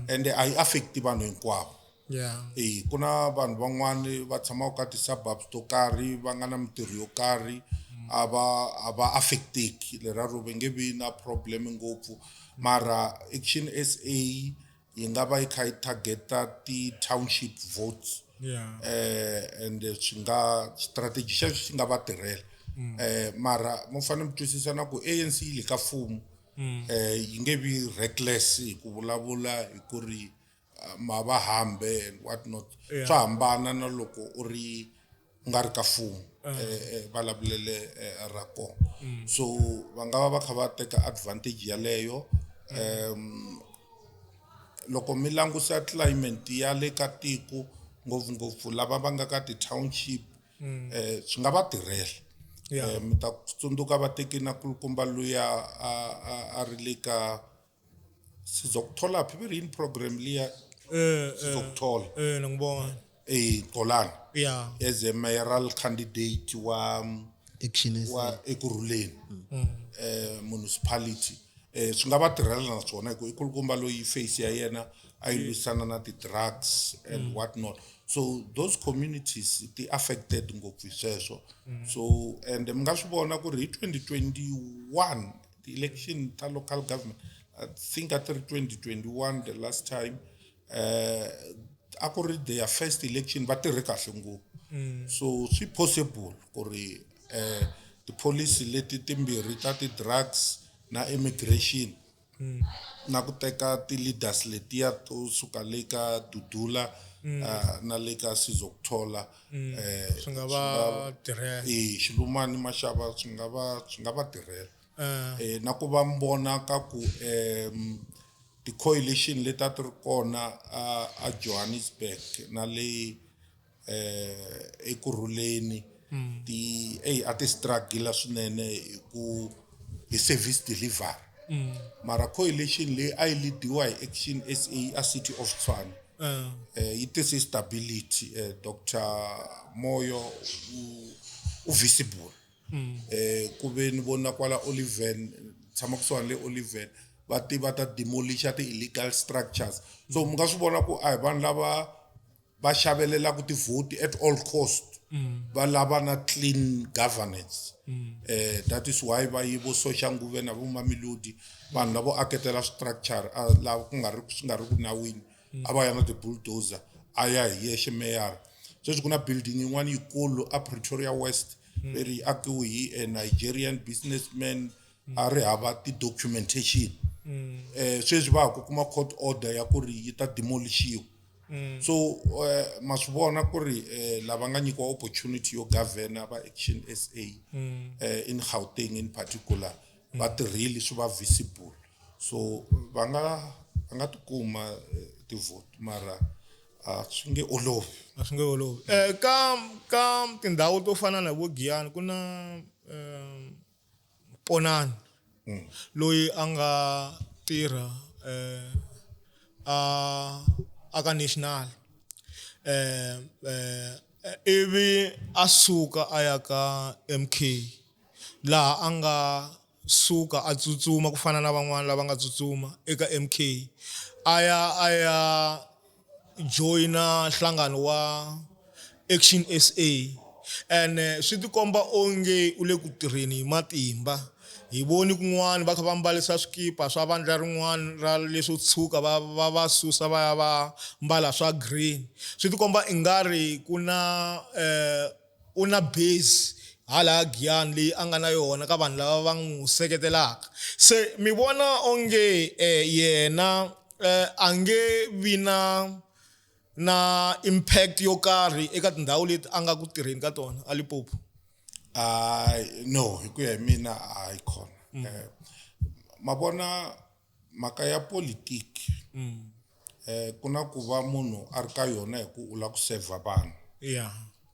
and a yi affect vanhu hinkwavo. E ku na vanhu van'wani va tshamaka ka ti-suburbs to karhi va nga na mintirho yo karhi a va affecteki leraro va nge vi na problem ngopfu mara Action SA yi nga va yi kha yi targeta ti-township votes and swi nga strategy xexo xi nga va tirhela mara mo fanele mi twisisa na ku ANC yi le ka mfumo yi nge vi reckless hi ku vulavula hi ku ri ma va hambe and what not swa hambana na loko u ri u nga ri ka mfumo vulavulele ra kona so va nga va va kha va teka advantage yaleyo loko mi langusa climate ya le ka tiko ngopfungopfu lava va nga ka ti-township swi nga va tirhela mi ta tsundzuka va teki na kulukumba luya a a a ri le ka Sizokuthola phi ve ri yini program liya Sizokuthola na n'wi vona Xolani as a mayoral candidate wa Action SA. Wa Ekurhuleni municipality swi nga va tirhela na swona hi ku i kulukumba loyi face ya yena a yi lwisana na ti-drugs and what not so those communities ti affected ngopfu hi sweswo so and mi nga swi vona ku ri hi 2021 ti-election ta local government I think a ti ri 2021 the last time a ku ri their first election va tirhe kahle ngopfu so swi possible ku ri tipholisi leti timbirhi ta ti-drugs na immigration na ku teka ti-leaders letiya to suka le ka Dudula na le ka Sizokuthola Swi nga va tirhela. E Xilumani Mashava swi nga va tirhela na ku va mi vona ka ku ti-coalition leti a ti ri kona a Johannesburg na le Ekurhuleni ti ey a ti struggle swinene hi ku hi service delivery mara coalition leyi a yi leadiwa hi Action SA a City of Tshwane yi tise stability Dr Moyo u visible ku ve ni vona kwala Oliven tshama kusuhani le Oliven va ti va ta demolisha ti-illegal structures so mi nga swi vona ku a hi vanhu lava va xavelelaka tivhoti at all cost va lava na clean governance that is why va yi vo Soshanguve na vo Mamelodi vanhu lavo aketela structure a lava ku nga ri swi nga ri ku nawini a va ya na ti-bulldozer a ya hi yexe meyara sweswi ku na building yin'wana yikulu a Pretoria West leri yi akiwe hi a Nigerian businessman a ri hava ti-documentation sweswi va ha ku kuma court order ya ku ri yi ta demolishiwa so ma swi vona ku ri lava nga nyikiwa opportunity yo governor va Action SA in Gauteng in particular va tirhile swi va visible so va nga tikuma ti-vote mara a swi nge olovi. A swi nge olovi ka ka tindhawu to fana na vo Giyani ku na Ponani loyi a nga tirha a a ka National ivi a suka a ya ka MK laha a nga suka a tsutsuma ku fana na van'wana lava nga tsutsuma eka MK a ya a ya joyina nhlangano wa Action SA. Ene swi tikomba onge u le ku tirheni hi matimba. Hi voni kun'wana va kha va mbarisa swikipa swa vandla rin'wana ra leswo tshuka va va va susa va ya va mbala swa green. Swi tikomba ingari ku na u na base hala Giyani leyi a nga na yona ka vanhu lava va n'wi seketelaka. Se mi vona onge yena a nge vi na na impact yo karhi eka tindhawu leti a nga ku tirheni ka tona a Limpopo? No, hi ku ya hi mina a yi kona. Ma vona mhaka ya politiki ku na ku va munhu a ri ka yona hi ku u lava ku saver vanhu.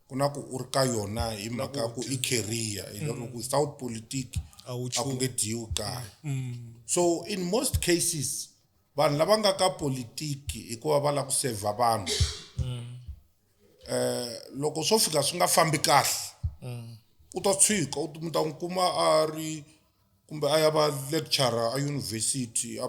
Ku na ku u ri ka yona hi mhaka ya ku i career hi lero ku without politiki A wu a ku nge dyiwi kaya. So in most cases vanhu lava nga ka politiki hikuva va lava ku saver vanhu loko swo fika swi nga fambi kahle u ta tshika u ta n'wi kuma a ri kumbe a ya va lecturer a university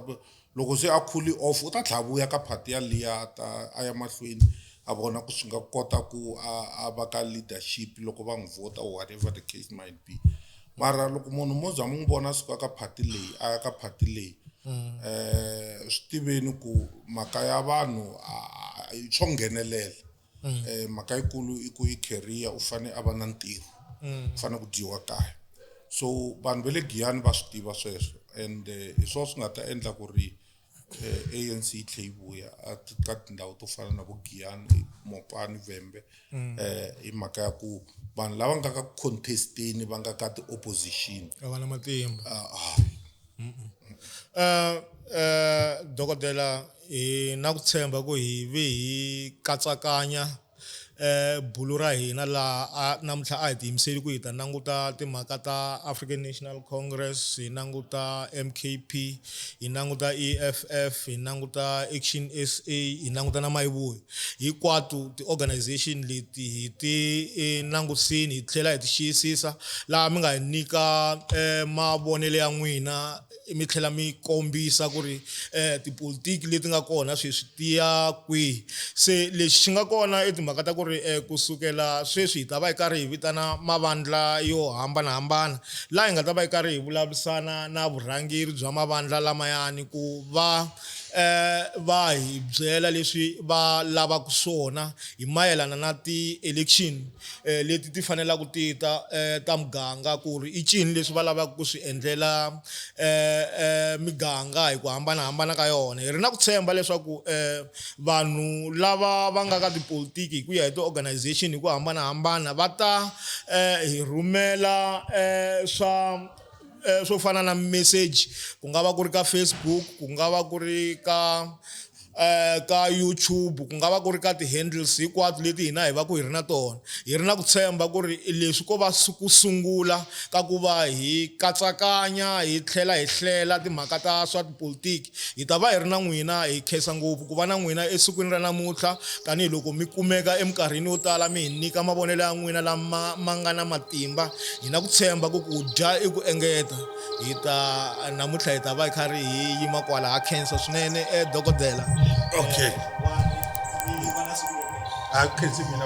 loko se a cool off u ta tlhela vuya ka party yaliya ta a ya mahlweni a vona ku swi nga kota ku a va ka leadership loko va n'wi vhota or whatever the case might be. Mara loko munhu mo za mi n'wi vona a suka ka party leyi a ya ka party leyi swi tiveni ku mhaka ya vanhu swo nghenelela. Mhaka yikulu i ku i career u fane a va na ntirho u fane ku dyiwa kaya. So vanhu va le Giyani va swi tiva sweswo and hi swona swi nga ta endla ku ri ANC yi tlhe yi vuya ka tindhawu to fana na vo Giyani, Mopani, Vhembe hi mhaka ya ku vanhu lava nga ka contesteni va nga ka ti-opposition a va na matimba. Dokodela hi na ku tshemba ku hi ve hi katsakanya bulu ra hina laha namuntlha a hi tiyimiseli ku hi ta languta timhaka ta African National Congress, hi languta MKP, hi languta EFF, hi languta Action SA, hi languta na Mayivuyo. Hinkwato ti-organization leti hi ti langutisini hi tlhela hi ti xiyisisa laha mi nga hi nyika mavonelo ya n'wina mi tlhela mi kombisa ku ri tipolitiki leti nga kona sweswi ti ya kwihi. Se lexi xi nga kona i timhaka ta ku ri kusukela sweswi hi ta va hi karhi hi vitana mavandla yo hambanahambana laha hi nga ta va hi karhi hi vulavurisana na vurhangeri bya mavandla lamayani ku va va hi byela leswi va lavaka swona hi mayelana na ti-election leti ti fanelaka ti ta ta muganga ku ri i ncini leswi va lavaka ku swi endlela miganga hi ku hambanahambana ka yona. Hi ri na ku tshemba leswaku vanhu lava va nga ka tipolitiki hi ku ya hi ti-organization hi ku hambanahambana va ta hi rhumela swa swo fana na message ku nga va ku ri ka Facebook, ku nga va ku ri ka ka YouTube, ku nga va ku ri ka ti-handles hinkwato leti hina hi va ku hi ri na tona. Hi ri na ku tshemba ku ri leswi ko va ku sungula ka ku va hi katsakanya hi tlhela hi hlela timhaka ta swa tipolitiki hi ta va hi ri na n'wina. Hi khensa ngopfu ku va na n'wina esikwini ra namuntlha tanihiloko mi kumeka eminkarhini yo tala mi hi nyika mavonelo ya n'wina lama ma nga na matimba. Hi na ku tshemba ku ku dya i ku engeta. Hi ta namuntlha hi ta va hi karhi hi yima kwala. Ha khensa swinene dokodela. Okay. A khensi mina.